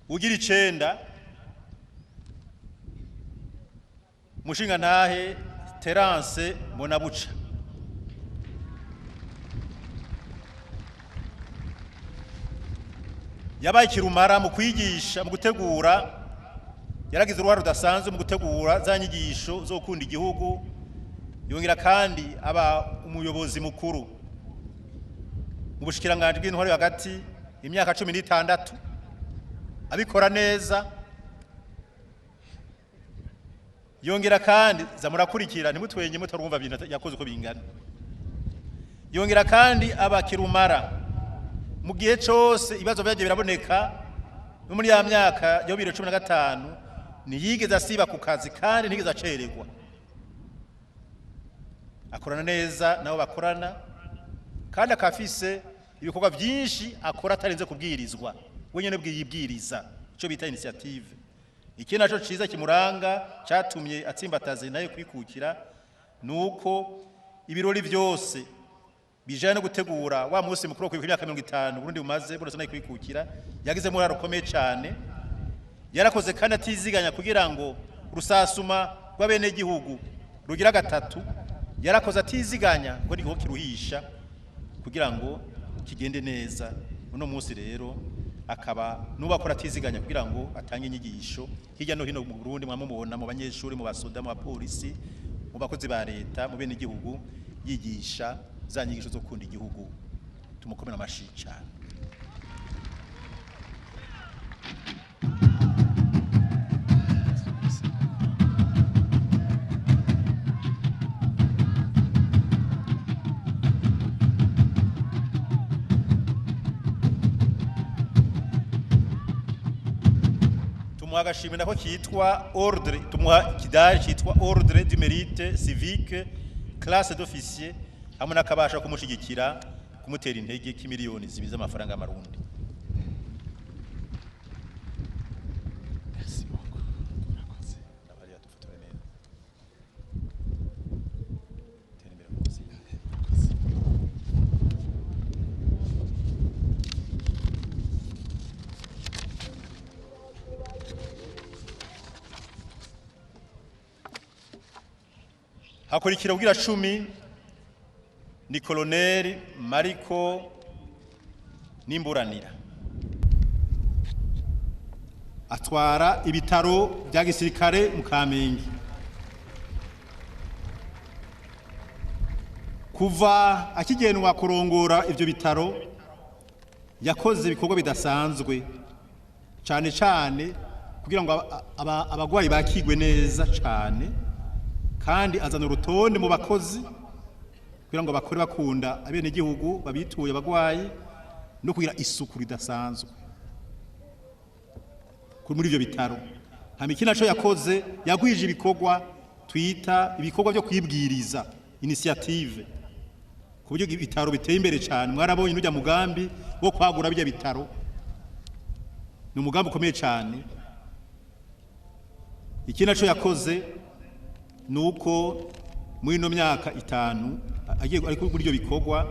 Ugira icenda, mushingantahe Terence Mbonabuca. Yabaye kirumara mu kwigisha, mu gutegura, yaragize uruhare rudasanzwe mu gutegura za nyigisho zo gukunda igihugu, yongera kandi aba umuyobozi mukuru mu bushikiranganji bw'intwaro yo hagati imyaka 16, abikora neza. Yongera kandi za murakurikira, ntimutwenye mutarumva ibintu yakoze uko bingana. Yongera kandi aba kirumara mu gihe cose ibibazo vyagiye biraboneka no muri ya myaka yo 2015, ntiyigeze asiba ku kazi kandi ntiyigeze acererwa. Akorana neza nabo bakorana, kandi akafise ibikorwa byinshi akora atarinze kubwirizwa, wenyine bwiyibwiriza, icyo bita initiative. Iki naco ciza kimuranga catumye atsimbataza nayo kwikukira nuko ibirori byose bijanye no gutegura wa munsi mukuru wo kwibuka imyaka 50 Burundi bumaze burasa nayo kwikukira, yagize muraro ukomeye cyane. Yarakoze kandi atiziganya kugira ngo rusasuma rw'abenegihugu rugira gatatu, yarakoze atiziganya ngo niho kiruhisha kugira ngo kigende neza. Uno munsi rero akaba nubakora atiziganya kugira ngo atange inyigisho hirya no hino mu Burundi, mwamubona mu banyeshuri, mu basoda, mu bapolisi, mu bakozi ba leta, mu bene gihugu, yigisha za nyigisho zo gukunda igihugu. Tumukomera amashi cyane. Tumuha agashimwe nako kitwa ordre, tumuha ikidari kitwa ordre du mérite civique classe d'officier, hamwe n'akabasha kumushigikira kumutera intege k'imiliyoni 2 z'amafaranga y'amarundi. Merci beaucoup. Murakoze. Abariya dufotore neza. Tera imbere rwose. Murakoze. Hakurikira ubwira 10 ni Colonel Mariko Nimburanira, atwara ibitaro bya gisirikare mu Kamenge. Kuva akigenwa kurongora ivyo bitaro yakoze ibikorwa bidasanzwe cyane cyane kugira ngo abagwayi bakigwe neza cyane, kandi azana urutonde mu bakozi kugira ngo bakore bakunda abenegihugu babituye abagwayi, no kugira isuku ridasanzwe kuri muri ivyo bitaro. Hama ikindi naco yakoze, yagwije ibikorwa twita ibikorwa byo kwibwiriza, initiative, ku buryo ibitaro biteye imbere cyane. Mwarabonye n'ujya mugambi wo kwagura bijya bitaro, ni umugambi ukomeye cyane. Ikindi naco yakoze nuko muri ino myaka 5 agiye ariko muri ibyo bikorwa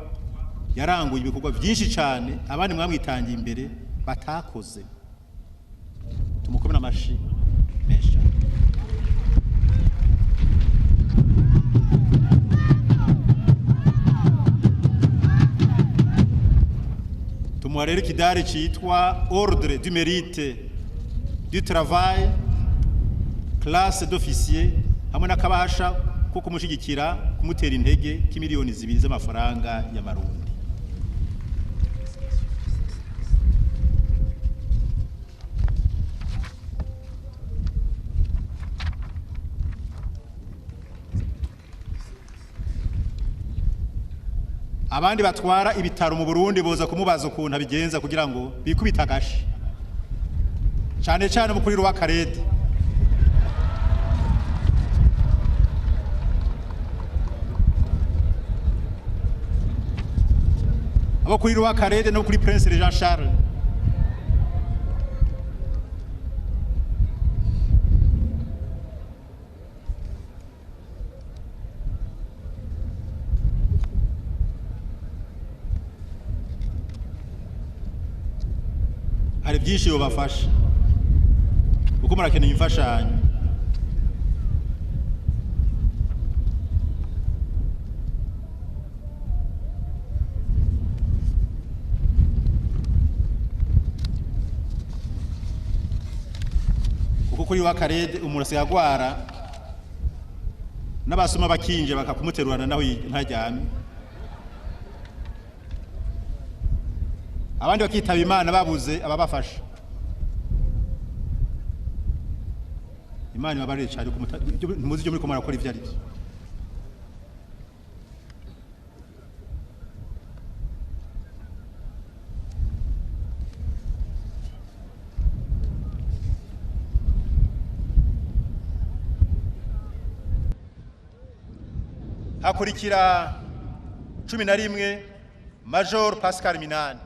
yaranguye ibikorwa byinshi cyane abandi mwamwitangiye imbere batakoze. Tumukomere amashi menshi cyane. Tumuha rero ikidari cyitwa ordre du mérite du travail classe d'officier, hamwe n'akabasha ko kumushigikira kumutera intege k'imiliyoni 2 z'amafaranga y'amarundi. Abandi batwara ibitaro mu Burundi boza kumubaza ukuntu abigenza kugira ngo bikubita agashi, cyane cyane umukuru wa Karede. Abo kuri Roi Karede no kuri Prince Jean Charles. Hari byinshi bobafasha kuko murakeneye imfashanyo. Kuko kuri wa Karede umuntu asigaye agwara n'abasuma bakinje bakakumuterurana naho ntajyame, abandi bakitaba Imana babuze ababafasha. Imana ibabarire cyane ko ntimuzi ibyo muriko murakora ivyo ari byo. Hakurikira 11 Major Pascal Minani,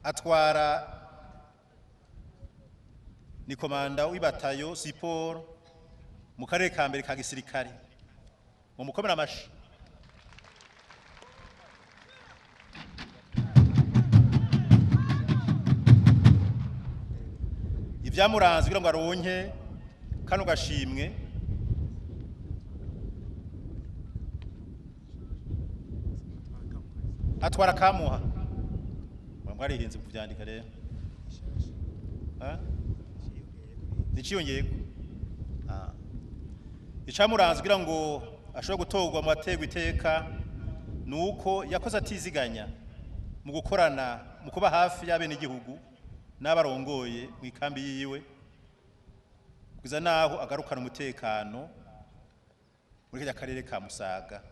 atwara Ni komanda w'ibatayo siporo mu karere ka mbere ka gisirikare. Mu mukomera amashi. Ibyamuranze kugira ngo aronke kano gashimwe atwara kamuha mwarihinze kuvyandika rero niciyongeyeko. Icamuranze kugira ngo ashobore gutorwa mu bategwa iteka nuko yakoze atiziganya mu gukorana mu kuba hafi y'abenegihugu n'abarongoye mu ikambi yiwe kugeza naho agarukana umutekano muri kajya karere ka Musaga.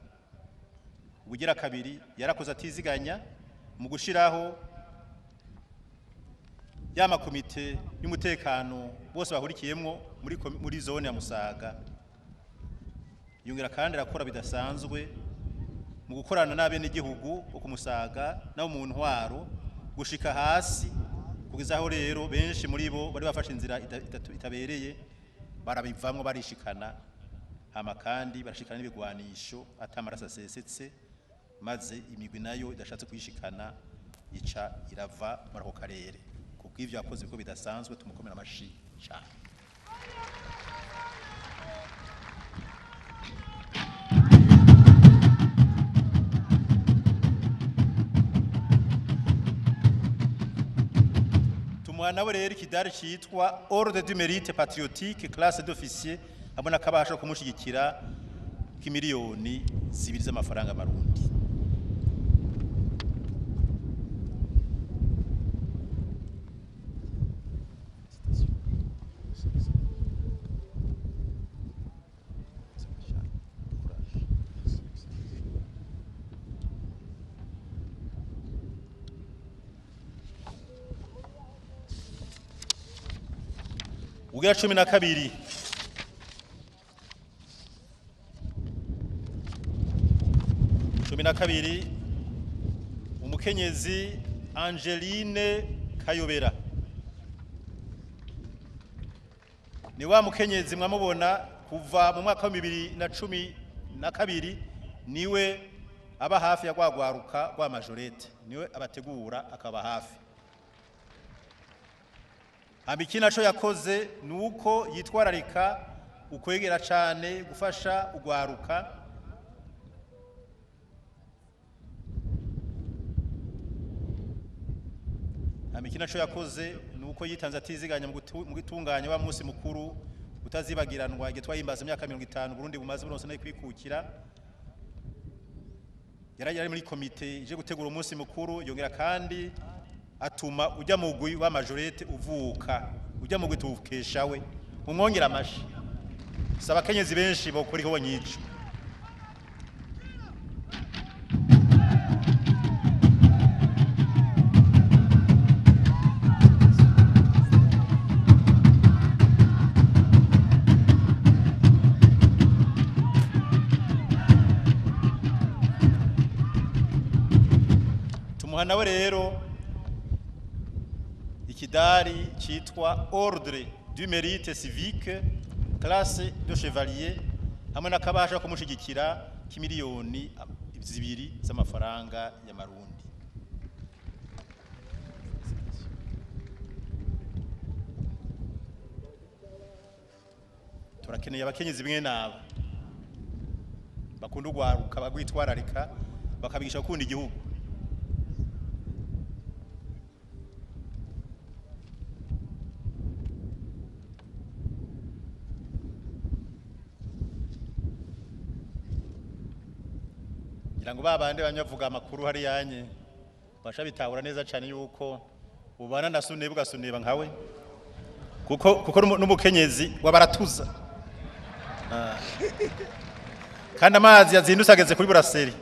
Ubugira kabiri yarakoze atiziganya mu gushiraho ya makomite y'umutekano bose bahurikiyemwo muri zone ya Musaga. Yongera kandi arakora bidasanzwe mu gukorana n'abenegihugu bo ku Musaga nabo mu ntwaro gushika hasi kugeza aho rero benshi muri bo bari bafashe inzira itabereye barabivamwo barishikana, hama kandi barashikana n'ibigwanisho atamaraso asesetse, maze imigwi nayo idashatse kuyishikana ica irava muri ako karere. Kubw'ivyo yakoze biko bidasanzwe, tumukomera amashi cyane. Tumuha nawe rero ikidari citwa Ordre du Mérite Patriotique classe d'officier hamwe n'akabasha kumushigikira k'imiliyoni 2 z'amafaranga marundi. Ugira 12 umukenyezi Angeline Kayobera. Ni wa mukenyezi mwamubona kuva mu mwaka wa 2012, niwe aba hafi ya gwagwaruka rwa majorete, niwe abategura akaba hafi. Ikindi naco yakoze nuko yitwararika ukwegera cane gufasha ugwaruka. Ikindi naco yakoze nuko yitanze atiziganya mu gutunganya wa munsi mukuru utazibagiranwa igihe twahimbaza imyaka 50 Burundi bumaze buronse no kwikukira. Yari muri komite ije gutegura umunsi mukuru, yongera kandi atuma ujya mugwi wa majorete uvuka, ujya mugwi tuwukesha we. Mumwongera amashi. Saba kenyezi benshi bokuriho nyico. Tumuha nawe rero ikidari citwa Ordre du Mérite Civique classe de chevalier hamwe n'akabasha kumushigikira k'imiliyoni 2 z'amafaranga y'amarundi. Turakeneye abakenyezi bimwe naba bakunda ugwaruka bagwitwararika bakabigisha gukunda igihugu. Ngira ngo babande banyavuga amakuru hari yanye basha bitahura neza cyane yuko ubana na suneba ugasuneba nkawe, kuko n'umukenyezi wabaratuza kandi amazi yazindutse ageze kuri buraseri.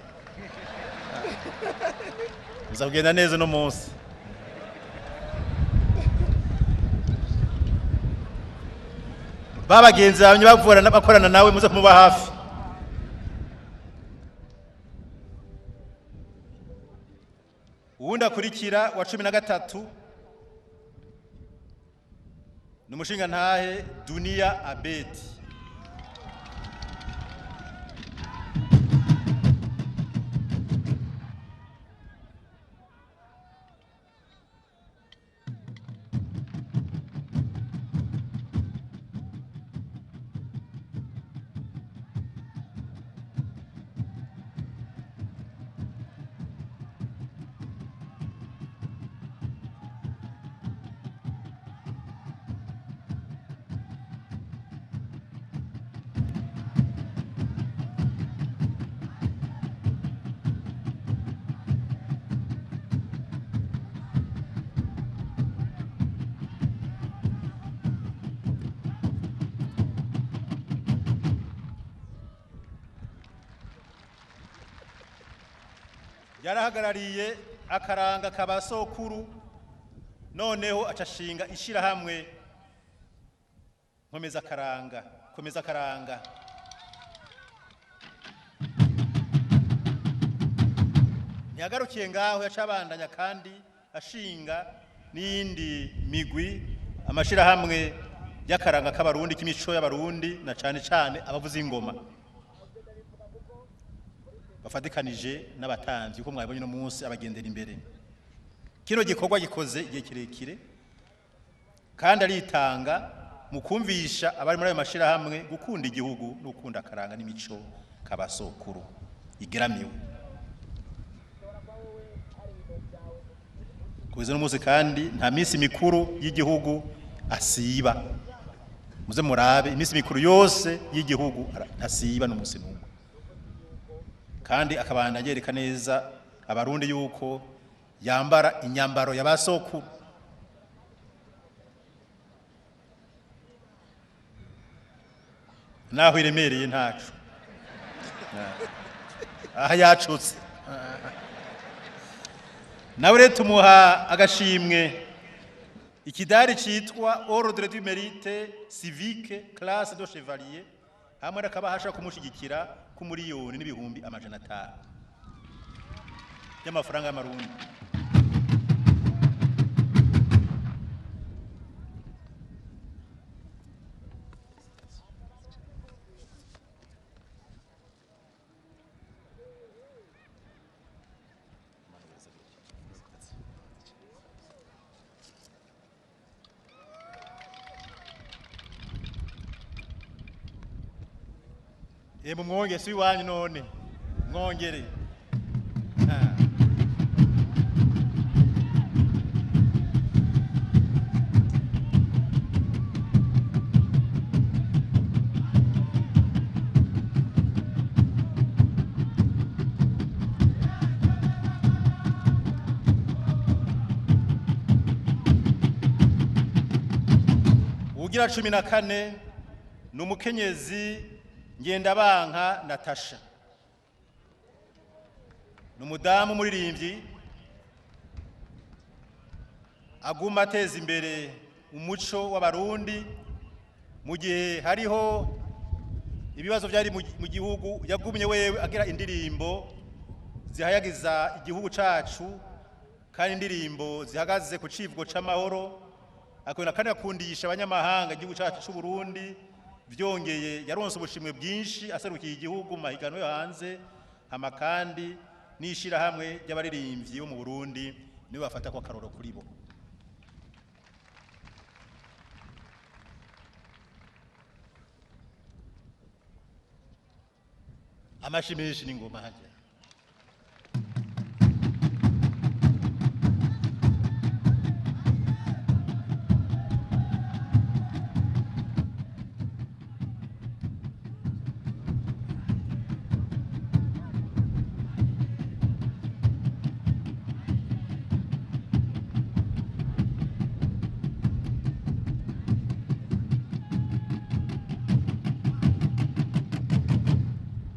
Uza kugenda neza no munsi. Babagenzi bamye bavura bakorana nawe muze kumuba hafi. Uwundi akurikira wa 13 Ni umushingantahe Dunia Abedi. Yarahagarariye akaranga kabasokuru, noneho acashinga ishirahamwe nkomeza akaranga, komeza akaranga. Ntiyagarukiye ngaho, yacabandanya kandi ashinga n'iyindi migwi, amashirahamwe y'akaranga k'abarundi, k'imico y'abarundi, na cane cane abavuza ingoma bafatikanije n'abatamvyi, uko mwabonye no munsi abagendera imbere. Kino gikorwa gikoze igihe kirekire kandi aritanga mu kumvisha abari muri ayo mashirahamwe gukunda igihugu no gukunda akaranga n'imico kabasokuru igeramiwe. Kugeza uno munsi kandi nta minsi mikuru y'igihugu asiba. Muze murabe iminsi mikuru yose y'igihugu ntasiba n'umunsi n'umwe. Kandi akabanda yereka neza abarundi yuko yambara inyambaro y'abasokuru. Naho iremereye ntacu. Aha yacutse. Nawe rero tumuha agashimwe ikidari citwa Ordre du Mérite Civique classe de Chevalier, hamwe n'akabahasha kumushigikira ku 1,500,000 y'amafaranga y'amarundi. Emu mwonge si wanyu none mwongere. Ugira 14 ni umukenyezi Ngendabanka Natasha. Ni umudamu umuririmbyi aguma ateza imbere umuco w'abarundi mu gihe hariho ibibazo byari mu gihugu, yagumye wewe agira indirimbo zihayagiza igihugu cacu kandi indirimbo zihagaze ku civugo c'amahoro, akabona kandi akundisha abanyamahanga igihugu cacu c'u Burundi. Vyongeye yaronse ubushimwe bwinshi aserukiye igihugu mu mahiganwa yo hanze, hama kandi n'ishirahamwe ry'abaririmbyi bo mu Burundi niwe bafata ko akaroro kuri bo. Amashi menshi n'ingoma hajya.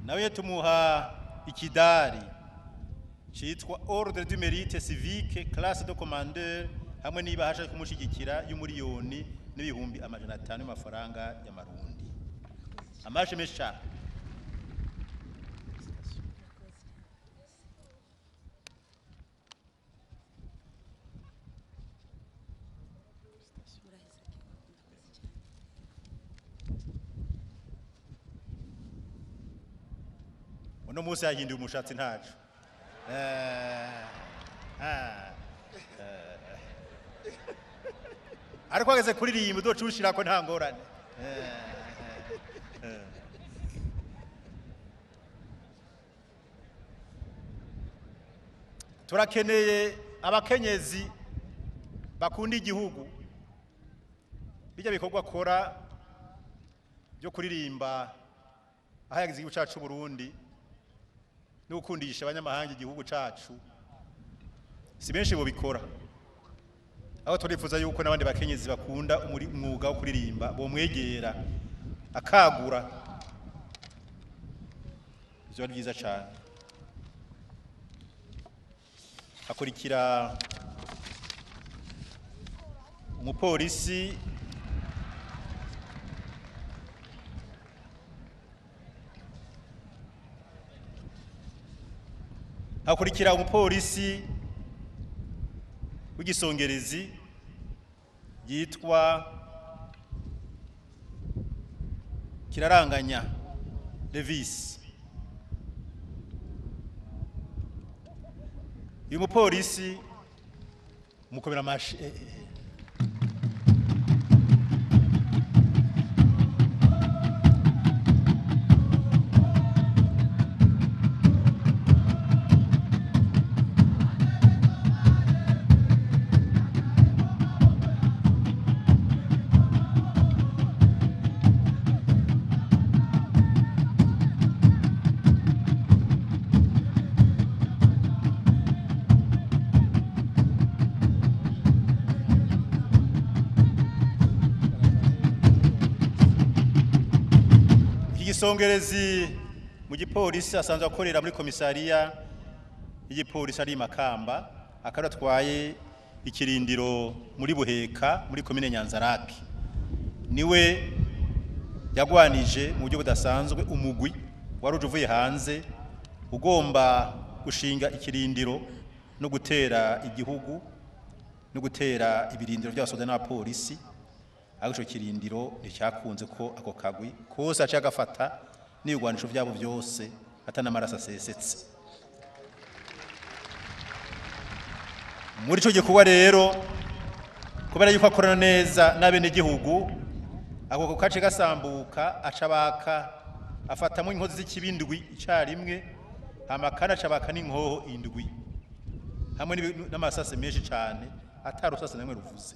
Nawe tumuha ikidari citwa Ordre du Mérite Civique classe de commandeur, hamwe n'ibahasha kumushigikira y'1,500,000 y'amafaranga y'amarundi. Amashi menshi cyane. Uno munsi yahinduye umushatsi ntaco. Ariko ageze kuririmba udoca ushirako nta ngorane. Turakeneye abakenyezi bakunda igihugu, bijya bikorwa akora byo kuririmba ahayagize igihugu cacu Burundi no gukundisha abanyamahanga igihugu cacu, si benshi bobikora. Aho turifuza yuko n'abandi bakenyezi bakunda umwuga wo kuririmba bomwegera akagura, ivyo ari byiza cane. Akurikira umupolisi hakurikira umupolisi w'igisongerezi yitwa Kiraranganya Levis. Uyu mupolisi mukomera amashi. Igisongerezi mu gipolisi asanzwe akorera muri komisariya y'igipolisi ari Makamba, akaba atwaye ikirindiro muri Buheka muri komine Nyanzarake. Niwe yagwanije mu buryo budasanzwe umugwi wari uje uvuye hanze ugomba gushinga ikirindiro no gutera igihugu no gutera ibirindiro by'abasoda n'abapolisi. Ariko ico kirindiro nticyakunze ko ako kagwi kose aca agafata n'ibigwanisho byabo byose atanamaraso asesetse. Muri ico gikorwa rero, kubera yuko akorana neza n'abenegihugu, ako kace gasambuka aca baka afatamwo inkozi z'ikibindwi icarimwe, hama kandi aca baka n'inkoho indwi hamwe n'amasase menshi cane atarusase namwe ruvuze.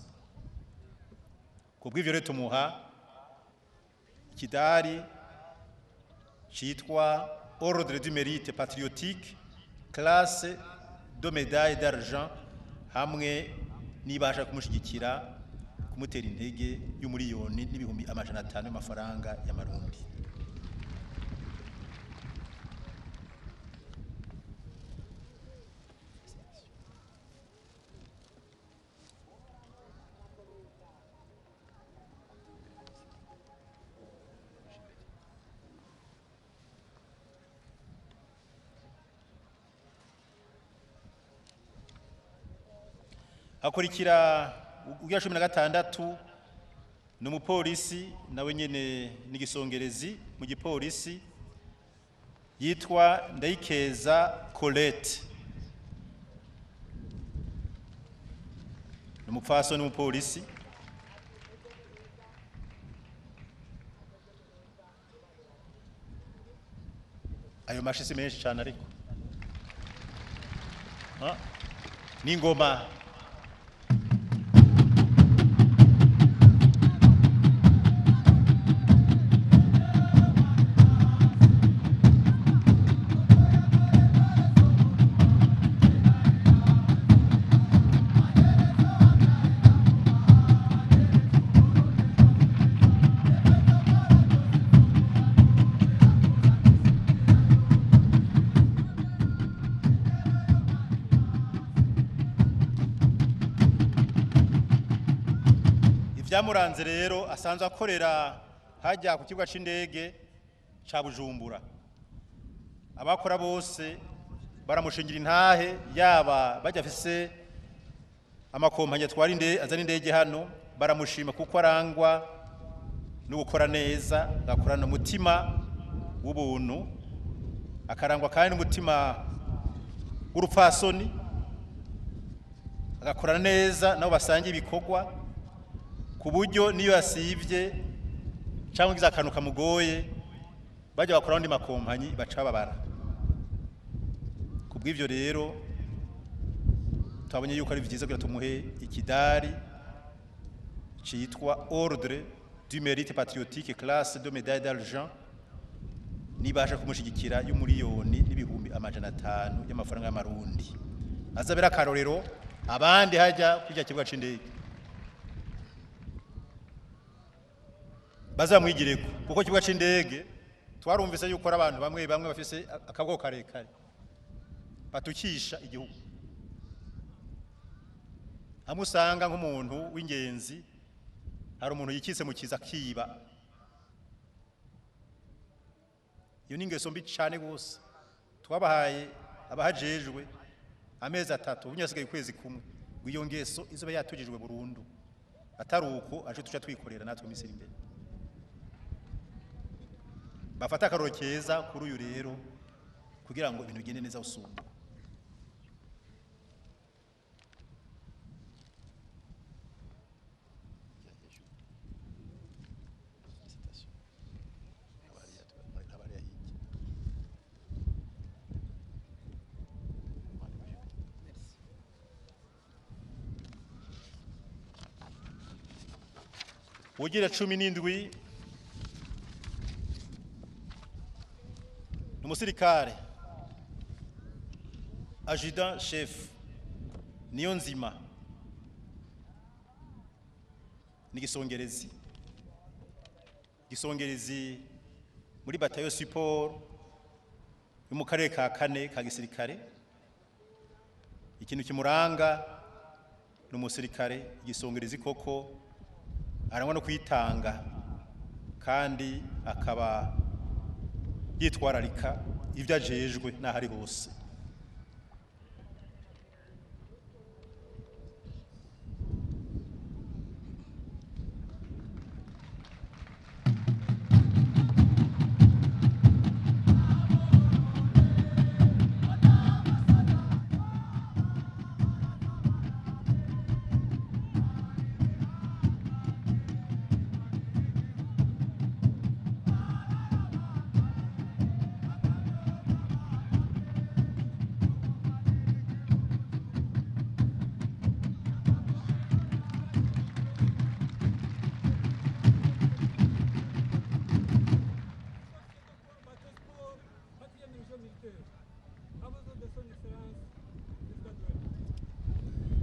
Kubw'ivyo rero tumuha ikidari citwa Ordre du Mérite Patriotique, classe de médaille d'argent, hamwe n'ibasha kumushigikira kumutera intege y'umuriyoni n'ibihumbi amajana atanu y'amafaranga y'amarundi. Hakurikira ugira 16 ni umupolisi nawe nyene n'igisongerezi mu gipolisi yitwa Ndayikeza Colette. Ni umupfasoni n'umupolisi. Ayo mashi si menshi cyane ariko n'ingoma. Ibyamuranze rero asanzwe akorera hajya ku kibuga c'indege ca Bujumbura. Abakora bose baramushingira intahe, yaba bajya afise amakompanyi atwara indege azana indege hano, baramushima kuko arangwa no gukora neza, agakorana umutima w'ubuntu, Akarangwa kandi n'umutima w'urupfasoni, agakorana neza nabo basangiye ibikorwa, ku buryo niyo yasivye cyangwa ngize akantu kamugoye bajya bakora andi makompanyi baca babara. Kubw'ivyo rero twabonye yuko ari vyiza kugira tumuhe ikidari citwa Ordre du Mérite Patriotique classe de médaille d'argent, nibasha kumushigikira y'umuriyoni n'ibihumbi 500 y'amafaranga y'amarundi, azabera akarorero abandi hajya kujya kibuga c'indege bazamwigireko, kuko kibuga c'indege twarumvise yuko ari abantu bamwe bamwe bafise akaboko karekare batukisha igihugu. Hamwe usanga nk'umuntu w'ingenzi hari umuntu yikitse mu kiza akiba, iyo ni ingeso mbi cane gose. Twabahaye abahajejwe amezi 3, ubu hasigaye ukwezi kumwe ngo iyo ngeso izobe yatujijwe burundu, atari uko aje tuca twikorera natwe iminsi iri imbere. Bafata akaroro keza kuri uyu rero kugira ngo ibintu bigende neza usumba. Ugira 17 n'umusirikare adjudant chef Niyonzima, ni gisongerezi muri batayo support yo mu karere ka kane ka gisirikare. Ikintu kimuranga ni umusirikare igisongerezi koko, arangwa no kwitanga kandi akaba yitwararika ibyo ajejwe n'ahari hose.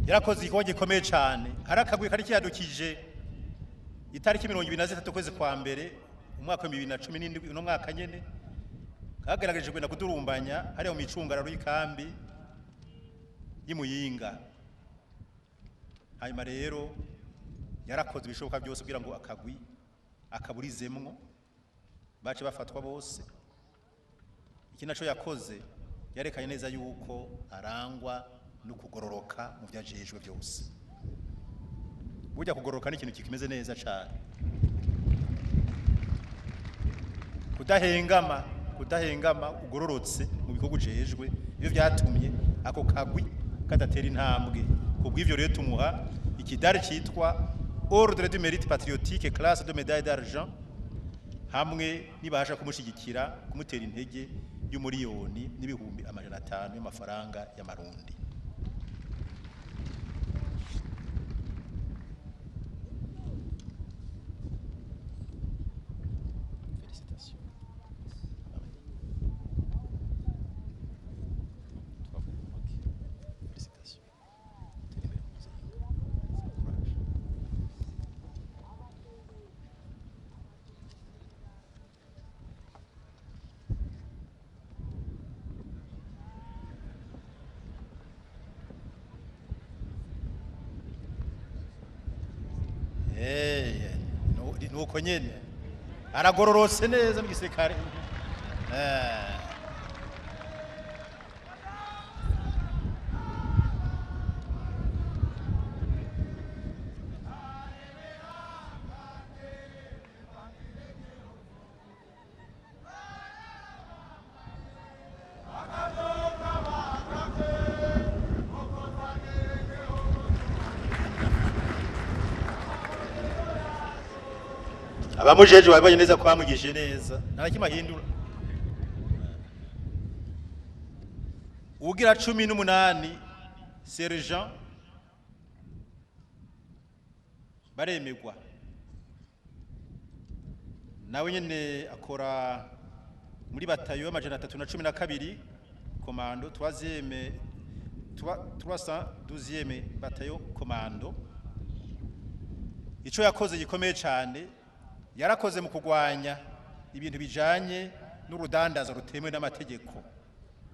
Yarakoze igikorwa gikomeye cyane. Hari akagwi kari kiyadukije itariki 23 kwezi kwa mbere umwaka wa 2017, uno mwaka nyene, kagaragaje kwenda kudurumbanya hariya mu micungararo y'ikambi y'Imuyinga. Hanyuma rero yarakoze ibishoboka byose kugira ngo akagwi akaburizemwo, bace bafatwa bose. Iki naco yakoze yarekanye neza yuko arangwa no kugororoka mu byajejwe byose. Burya kugororoka ni ikintu kikimeze neza cyane. Kudahengama ugororotse mu bikorwa ujejwe, iyo byatumye ako kagwi kadatera intambwe. Kubw'ivyo rero tumuha ikidari citwa Ordre du Mérite Patriotique classe de médaille d'argent, hamwe nibasha kumushigikira kumutera intege y'umuriyoni n'ibihumbi 500 y'amafaranga y'amarundi. Nuko nyene aragororotse neza mu gisirikare. Abamujeje babonye neza ko bamwigishije neza, nta kimwe ahindura. Ugira 18 sergent Baremegwa, nawe nyene akora muri batayo y'312 commando, 3e 312e batayo commando. Ico yakoze gikomeye cyane, yarakoze mu kugwanya ibintu bijanye n'urudandaza rutemewe n'amategeko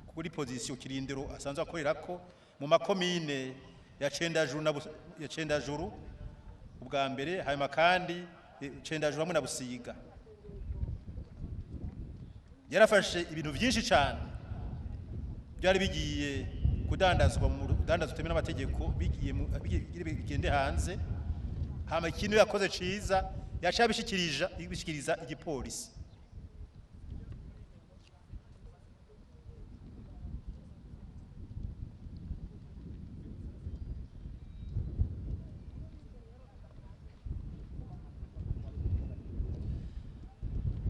kuri position Kirindiro asanzwe akorera ko mu makomine ya Cendajuru na ya Cendajuru ubwa mbere, hanyuma kandi Cendajuru hamwe na Busiga. Yarafashe ibintu byinshi cyane byari bigiye kudandazwa mu rudandazo rutemewe n'amategeko, bigiye bigende hanze. Hama ikintu yakoze ciza, yaciye abishikiriza igipolisi.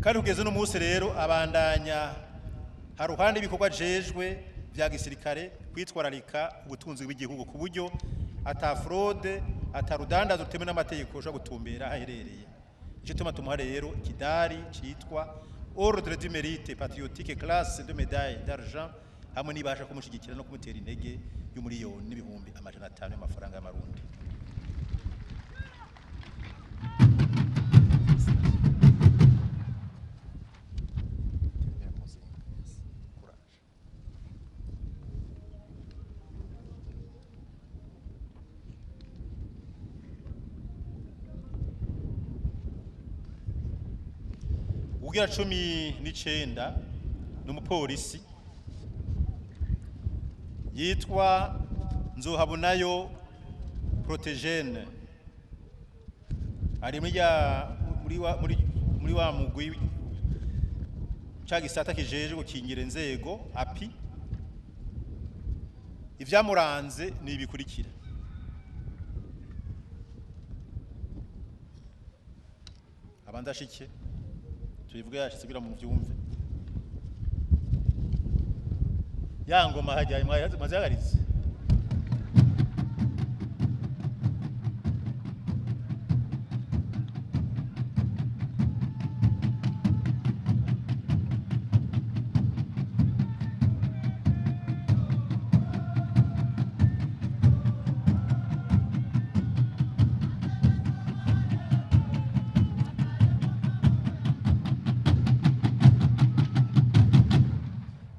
Kandi kugeza uno munsi rero abandanya haruhande ibikorwa jejwe vya gisirikare kwitwararika ubutunzi bw'igihugu, ku buryo ata fraude, ata rudandazo rutemewe n'amategeko ushobora gutumbera aherereye. Ico tuma tumuha rero ikidari citwa Ordre du Mérite Patriotique, classe de médaille d'argent, hamwe n'ibasha kumushigikira no kumutera intege y'1,500,000 y'amafaranga y'amarundi. Ugira 19 n'umupolisi yitwa Nzohabonayo Protégène, ari muri wa mugwi ca gisata kijeje gukingira inzego API. Ivyamuranze ni ibikurikira: abanza ashike tubivuge yashitse kugira mu vyumve. Ya ngoma hajya mwazihagaritse.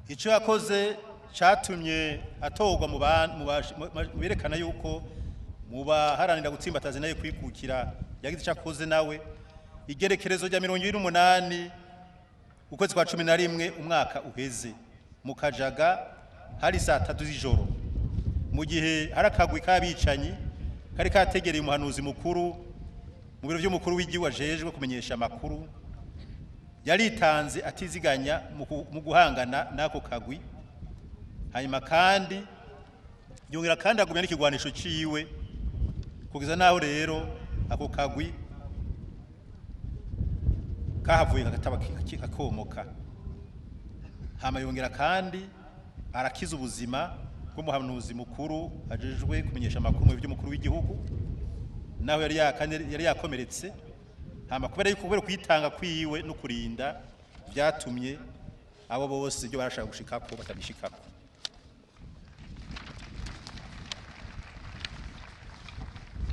Ico yakoze catumye atorwa mu berekana yuko mu baharanira gutsimbataza nayo kwikukira, yagize ico akoze nawe. Igerekerezo rya 28 ukwezi kwa 11 umwaka uheze mu Kajaga, hari saa 3 z'ijoro, mu gihe hari akagwi k'abicanyi kari kategereye umuhanuzi mukuru mu biro vy'umukuru w'igihugu ajejwe kumenyesha amakuru, yaritanze atiziganya mu guhangana n'ako kagwi. Hanyuma kandi yongera kandi agumya n'ikigwanisho ciwe kugeza naho rero ako kagwi kahavuye kagataba kakomoka. Hama yongera kandi arakiza ubuzima bw'umuhanuzi mukuru ajejwe kumenyesha amakuru mu by'umukuru w'igihugu, naho yari yakomeretse. Hama kubera yuko kubera kwitanga kwiwe no kurinda byatumye abo bose ibyo barashaka gushikako batabishikako.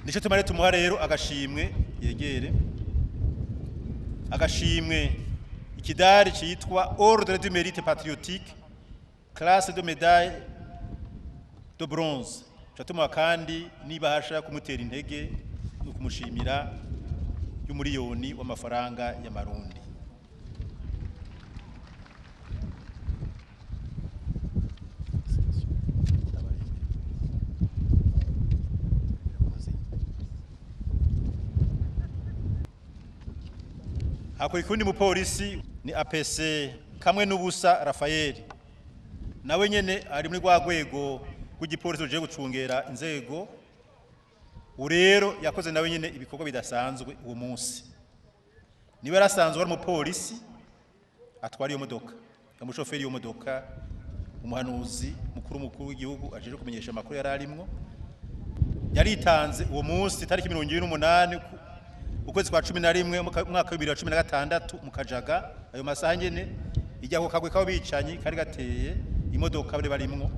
Nico tumare tumuha rero agashimwe, yegere agashimwe ikidari citwa Ordre du Mérite Patriotique, classe de médaille de bronze. Catuma kandi nibahasha kumutera intege no kumushimira y'umuriyoni w'amafaranga y'amarundi. Hakurikira mupolisi ni APC kamwe n'ubusa Raphael, nawe nyene ari muri rwa rwego rw'igipolisi ruje gucungera inzego. Urero yakoze nawe nyene ibikorwa bidasanzwe uwo munsi. Niwe yarasanzwe ari umupolisi atwara iyo modoka, umushoferi w'iyo modoka, umuhanuzi mukuru w'igihugu ajeje kumenyesha amakuru yari arimwo. Yaritanze uwo munsi tariki 28 ukwezi kwa 11 umwaka wa 2016 mu Kajaga, ayo masaha nyene ijya ko kagwe kabo bicanyi kari gateye imodoka bari barimwo.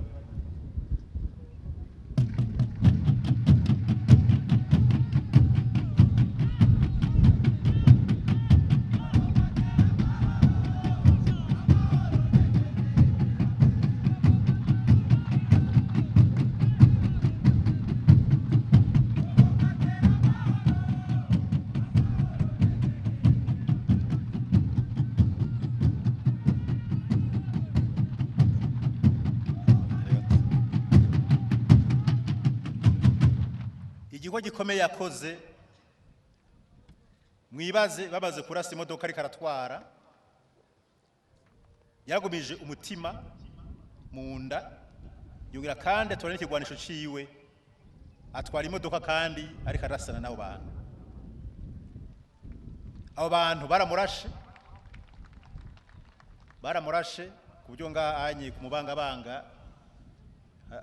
Igikorwa gikomeye yakoze, mwibaze bamaze kurasa imodoka ariko aratwara, yaragumije umutima mu nda, yongera kandi atwara n'ikigwanisho ciwe, atwara imodoka kandi ariko arasana n'abo bantu. Abo bantu baramurashe ku buryo ngaha anye ku mubangabanga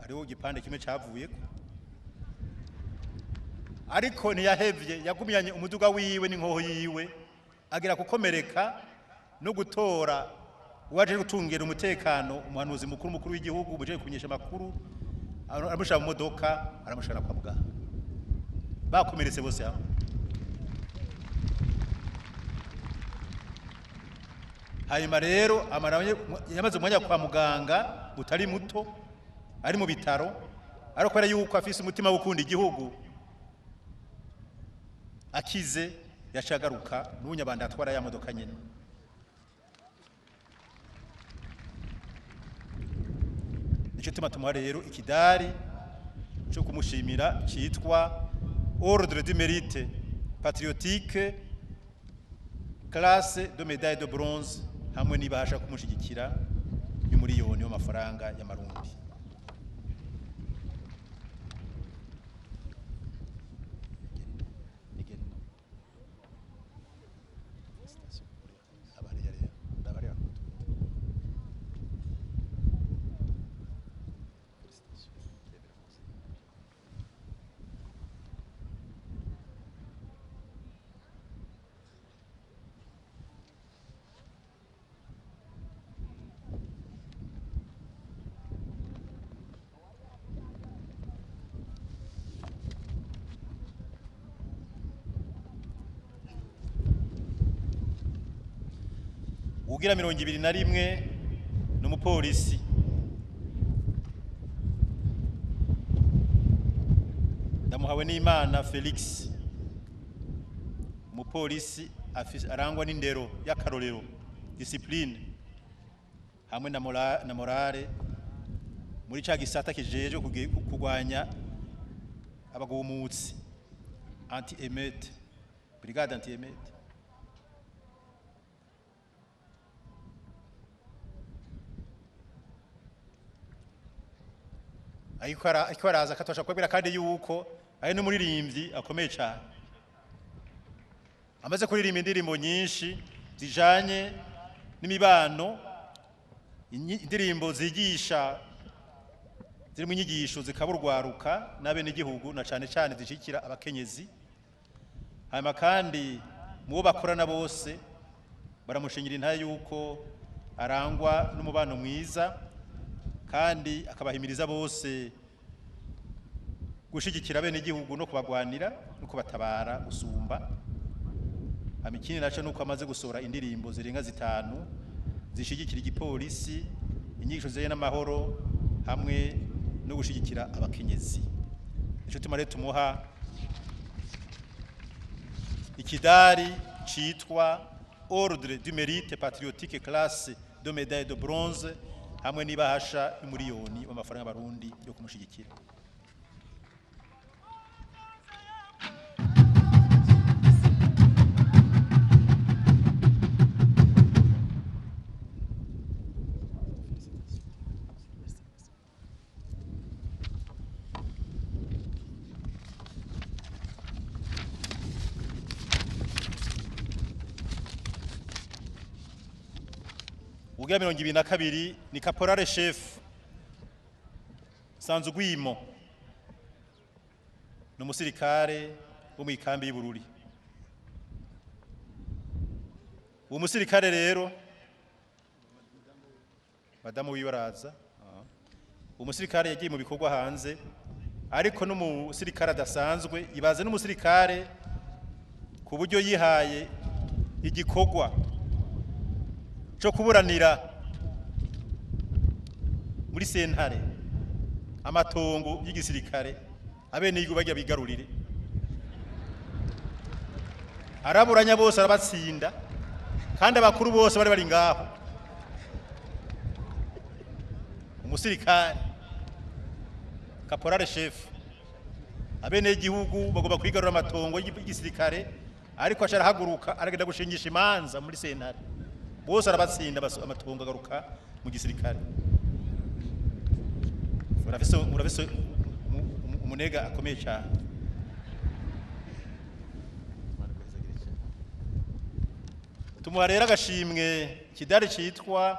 hariho igipande kimwe cavuyeko, ariko ntiyahevye, yagumyanye umuduga wiwe n'inkoho yiwe, agera kukomereka no gutora uwaje gutungera umutekano, umuhanuzi mukuru w'igihugu uje kumenyesha amakuru, aramushira mu modoka aramushira kwa muganga. Bakomeretse bose aho. Hanyuma rero yamaze umwanya kwa muganga utari muto, ari mu bitaro, ariko kubera yuko afise umutima wo gukunda igihugu akize, yacagaruka n'ubunyabanda atwara ya modoka nyene. Nico tuma tumuha rero ikidari cyo kumushimira citwa Ordre du Mérite Patriotique classe de médaille de bronze, hamwe n'ibahasha kumushigikira y'umuriyoni w'amafaranga y'amarundi. Ugira 21 n'umupolisi Ndamuhawe n'Imana Felix, umupolisi arangwa n'indero y'akarorero, discipline hamwe na morale muri ca gisata kijeje kurwanya abagumutsi, anti-émeute, brigade anti-émeute. Ariko araza akatosha kubwira kandi yuko ari n'umuririmbyi akomeye cyane, amaze kuririmba indirimbo nyinshi zijanye n'imibano, indirimbo zigisha ziri mu nyigisho zikaburwaruka n'abenegihugu, na cane cane zishikira abakenyezi. Hanyuma kandi mu bo bakorana bose baramushingira intahe yuko arangwa n'umubano mwiza, kandi akabahimiriza bose gushigikira abenegihugu no kubagwanira no kubatabara gusumba. Amikini naco nuko amaze gusohora indirimbo zirenga 5 zishigikira igipolisi, inyigisho zijanye n'amahoro hamwe no gushigikira abakenyezi. Nico tuma rero tumuha ikidari citwa Ordre du Mérite Patriotique classe de médaille de bronze, hamwe n'ibahasha y'umuriyoni w'amafaranga y'abarundi yo kumushigikira. Ugira 22 ni caporal chef Sanzugwimo, ni umusirikare wo mu ikambi y'Ibururi. Uwo musirikare rero, madamu wiwe araza. Umusirikare yagiye mu bikorwa hanze, ariko n'umusirikare adasanzwe. Ibaze n'umusirikare ku buryo yihaye igikorwa cyo kuburanira muri sentare amatongo y'igisirikare, abenegihugu bajya bigarurire. Araburanya bose arabatsinda, kandi abakuru bose bari bari ngaho. Umusirikare caporal chef, abenegihugu bagomba kwigarura amatongo y'igisirikare, ariko aca arahaguruka aragenda gushingisha imanza muri sentare, bose arabatsinda, amatongo agaruka mu gisirikare. Urafise umunega akomeye cyane. Tumuha rero agashimwe, ikidari cyitwa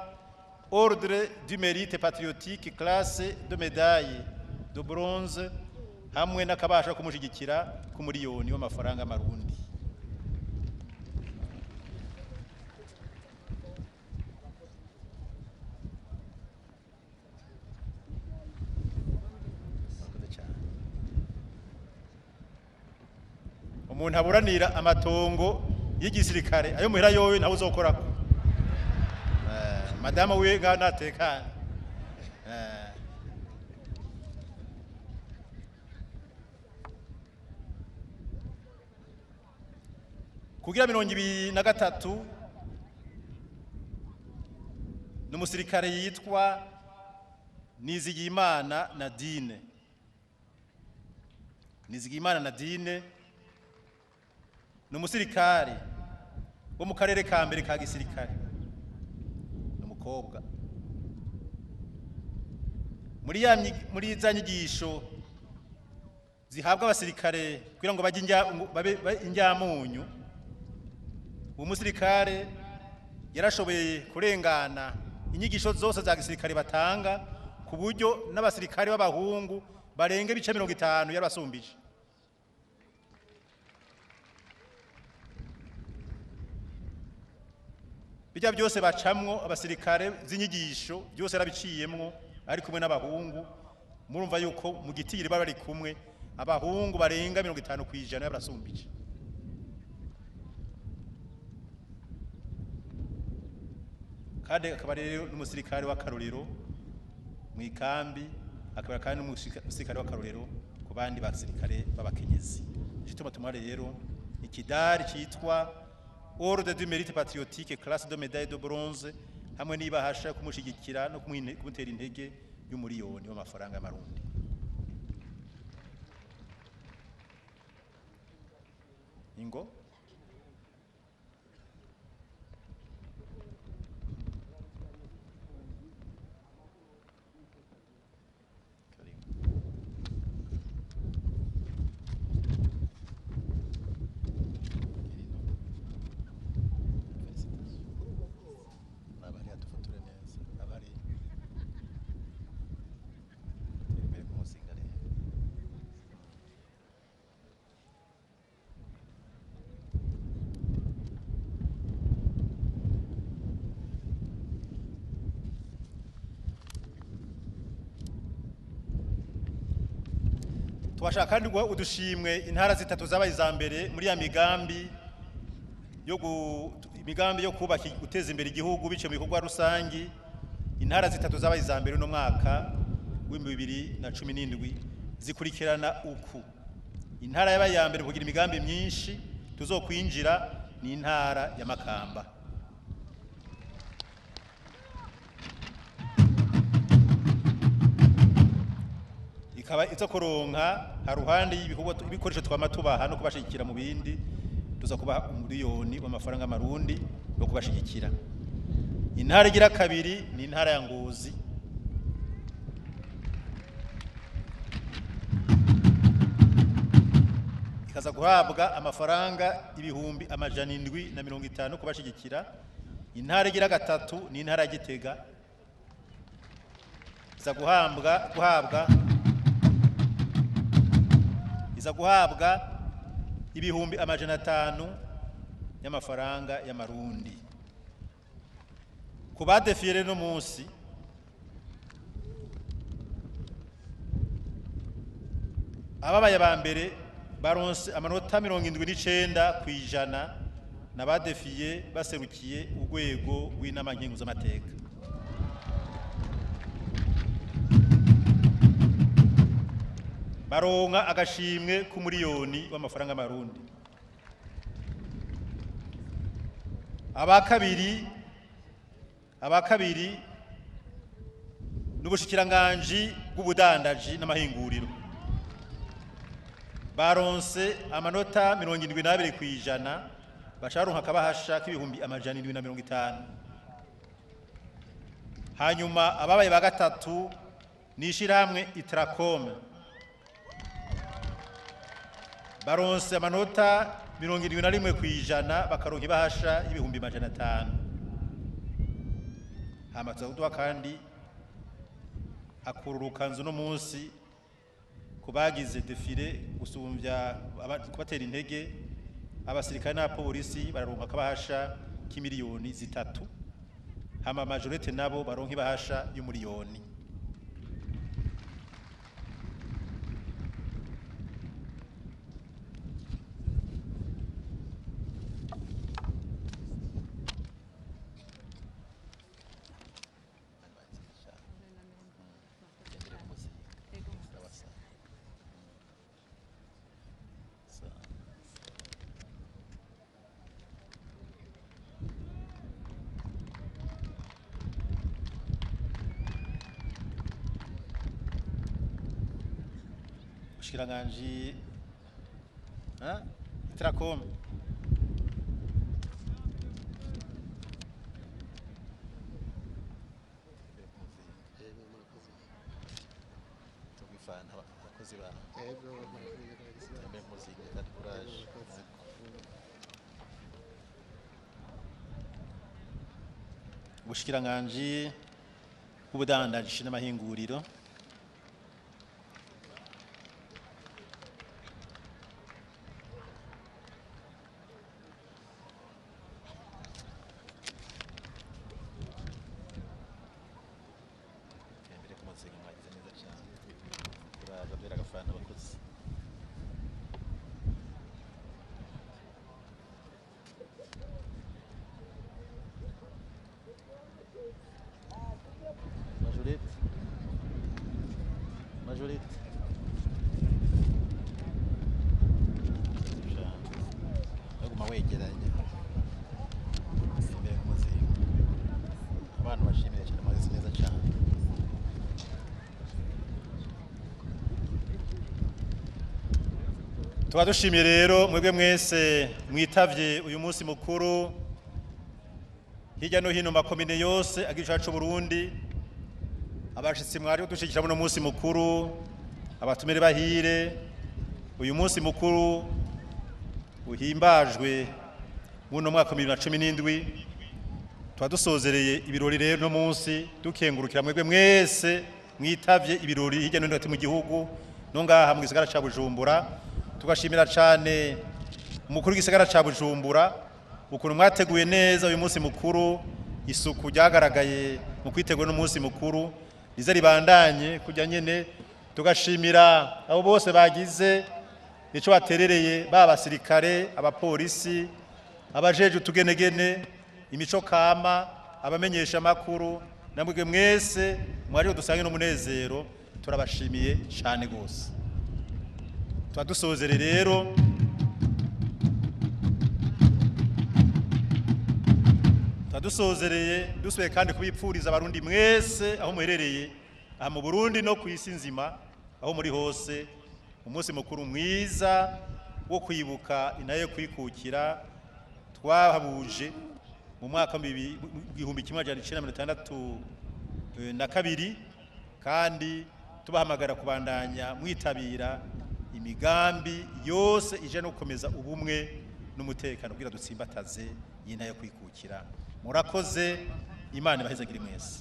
Ordre du Mérite Patriotique, classe de médaille de bronze, hamwe n'akabasha kumushigikira k'umuriyoni w'amafaranga y'amarundi. Murakoze cyane. Umuntu aburanira amatongo y'igisirikare, ayo muhira yowe ntawe uzokorako. Madamu wiwe ngaho natekanye. Kugira 23 ni umusirikare yitwa Nizigiyimana Nadine. Nizigiyimana Nadine ni umusirikare wo mu karere ka mbere ka gisirikare, ni umukobwa. Muri za nyigisho zihabwa abasirikare kugira ngo bajye babe injyamunyu, uwo musirikare yarashoboye kurengana inyigisho zose za gisirikare batanga, ku buryo n'abasirikare b'abahungu barenga ibice 50 yarabasumbije. Bijya byose bacamwo abasirikare z'inyigisho byose yarabiciyemwo ari kumwe n'abahungu. Murumva yuko mu gitigiri baba bari kumwe abahungu barenga 50% yarabasumbije. Kandi akaba rero n'umusirikare w'akarorero mu ikambi, akaba kandi n'umusirikare w'akarorero ku bandi basirikare b'abakenyezi. Igituma tumuha rero ikidari cyitwa Ordre du Mérite Patriotique, classe de médaille de bronze, hamwe n'ibahasha kumushigikira no kumutera intege y'umuriyoni w'amafaranga y'amarundi. Ingo Twashaka kandi guha udushimwe intara zitatu zabaye iza mbere muri ya migambi yo imigambi yo kubaka guteza imbere igihugu bice mu bikorwa rusangi. Intara zitatu zabaye iza mbere no mwaka w'2017 zikurikirana uku. Intara yabaye iya mbere kugira imigambi myinshi tuzokwinjira ni intara ya Makamba. Ikaba iza kuronka haruhande y'ibikorwa ibikoresho twama tubaha no kubashigikira mu bindi, tuza kubaha umuriyoni w'amafaranga marundi yo kubashigikira. Intara igira kabiri ni intara ya Ngozi. Ikaza guhabwa amafaranga 750,000 kubashigikira. Intara igira gatatu ni intara ya Gitega, iza guhabwa iza guhabwa 500,000 y'amafaranga y'amarundi. Ku badefiye no munsi ababaye ba mbere baronse amanota 79% n'abadefiye baserukiye urwego rw'inama nkenguzamateka. Baronka agashimwe k'umuriyoni w'amafaranga y'amarundi. Aba kabiri n'ubushikiranganji bw'ubudandaji n'amahinguriro, baronse amanota 72%, bacaronka akabahasha k'750,000. Hanyuma ababaye ba gatatu ni ishirahamwe Itracom, baronse amanota 71%, bakaronka ibahasha y'500,000. Hama tuza kuduha kandi akururuka nzu no munsi ku bagize défilé gusumvya kubatera intege, abasirikare n'abapolisi bararonka akabahasha k'3 miliyoni, hama majorette nabo baronka ibahasha y'umuriyoni. Ubushikiranganji Itracom. Abakozi ba iterambere muzinga kandi courage. Ubushikiranganji bw'ubudandaji n'amahinguriro. Iterambere ku muzinga, mwagize neza cyane. Courage, abera agafana abakozi. Majorette. Majorette. Baguma wegeranye. Imbere ku muzinga. Abantu bashimire cyane, mwagize neza cyane. Tuba dushimiye rero mwebwe mwese mwitavye uyu munsi mukuru hirya no hino mu makomine yose agize icacu Burundi, abashitsi mwari dushigikira muno munsi mukuru, abatumire bahire. Uyu munsi mukuru uhimbajwe muno mwaka wa 2017. Tuba dusozereye ibirori rero no munsi, dukengurukira mwebwe mwese mwitavye ibirori hirya no hino hagati mu gihugu no ngaha mu gisagara ca Bujumbura. Tugashimira cane umukuru w'igisagara ca Bujumbura ukuntu mwateguye neza uyu munsi mukuru. Isuku ryagaragaye mu kwitegura n'umunsi mukuru rize ribandanye kujya nyene. Tugashimira abo bose bagize ico baterereye, ba basirikare, abapolisi, abajeje utugenegene, imico kama, abamenyesha makuru, namwe mwese mwari dusange n'umunezero, turabashimiye cane gose. Tuba dusozere rero, tuba dusozereye dusubiye kandi kubipfuriza abarundi mwese aho muherereye aha mu Burundi no ku isi nzima aho muri hose umunsi mukuru mwiza wo kwibuka inayo kwikukira twahabuje mu mwaka 1962, kandi tubahamagara kubandanya mwitabira imigambi yose ije no gukomeza ubumwe n'umutekano kugira dutsimbataze y'intara yo kwikukira. Murakoze, Imana ibahezagire mwese.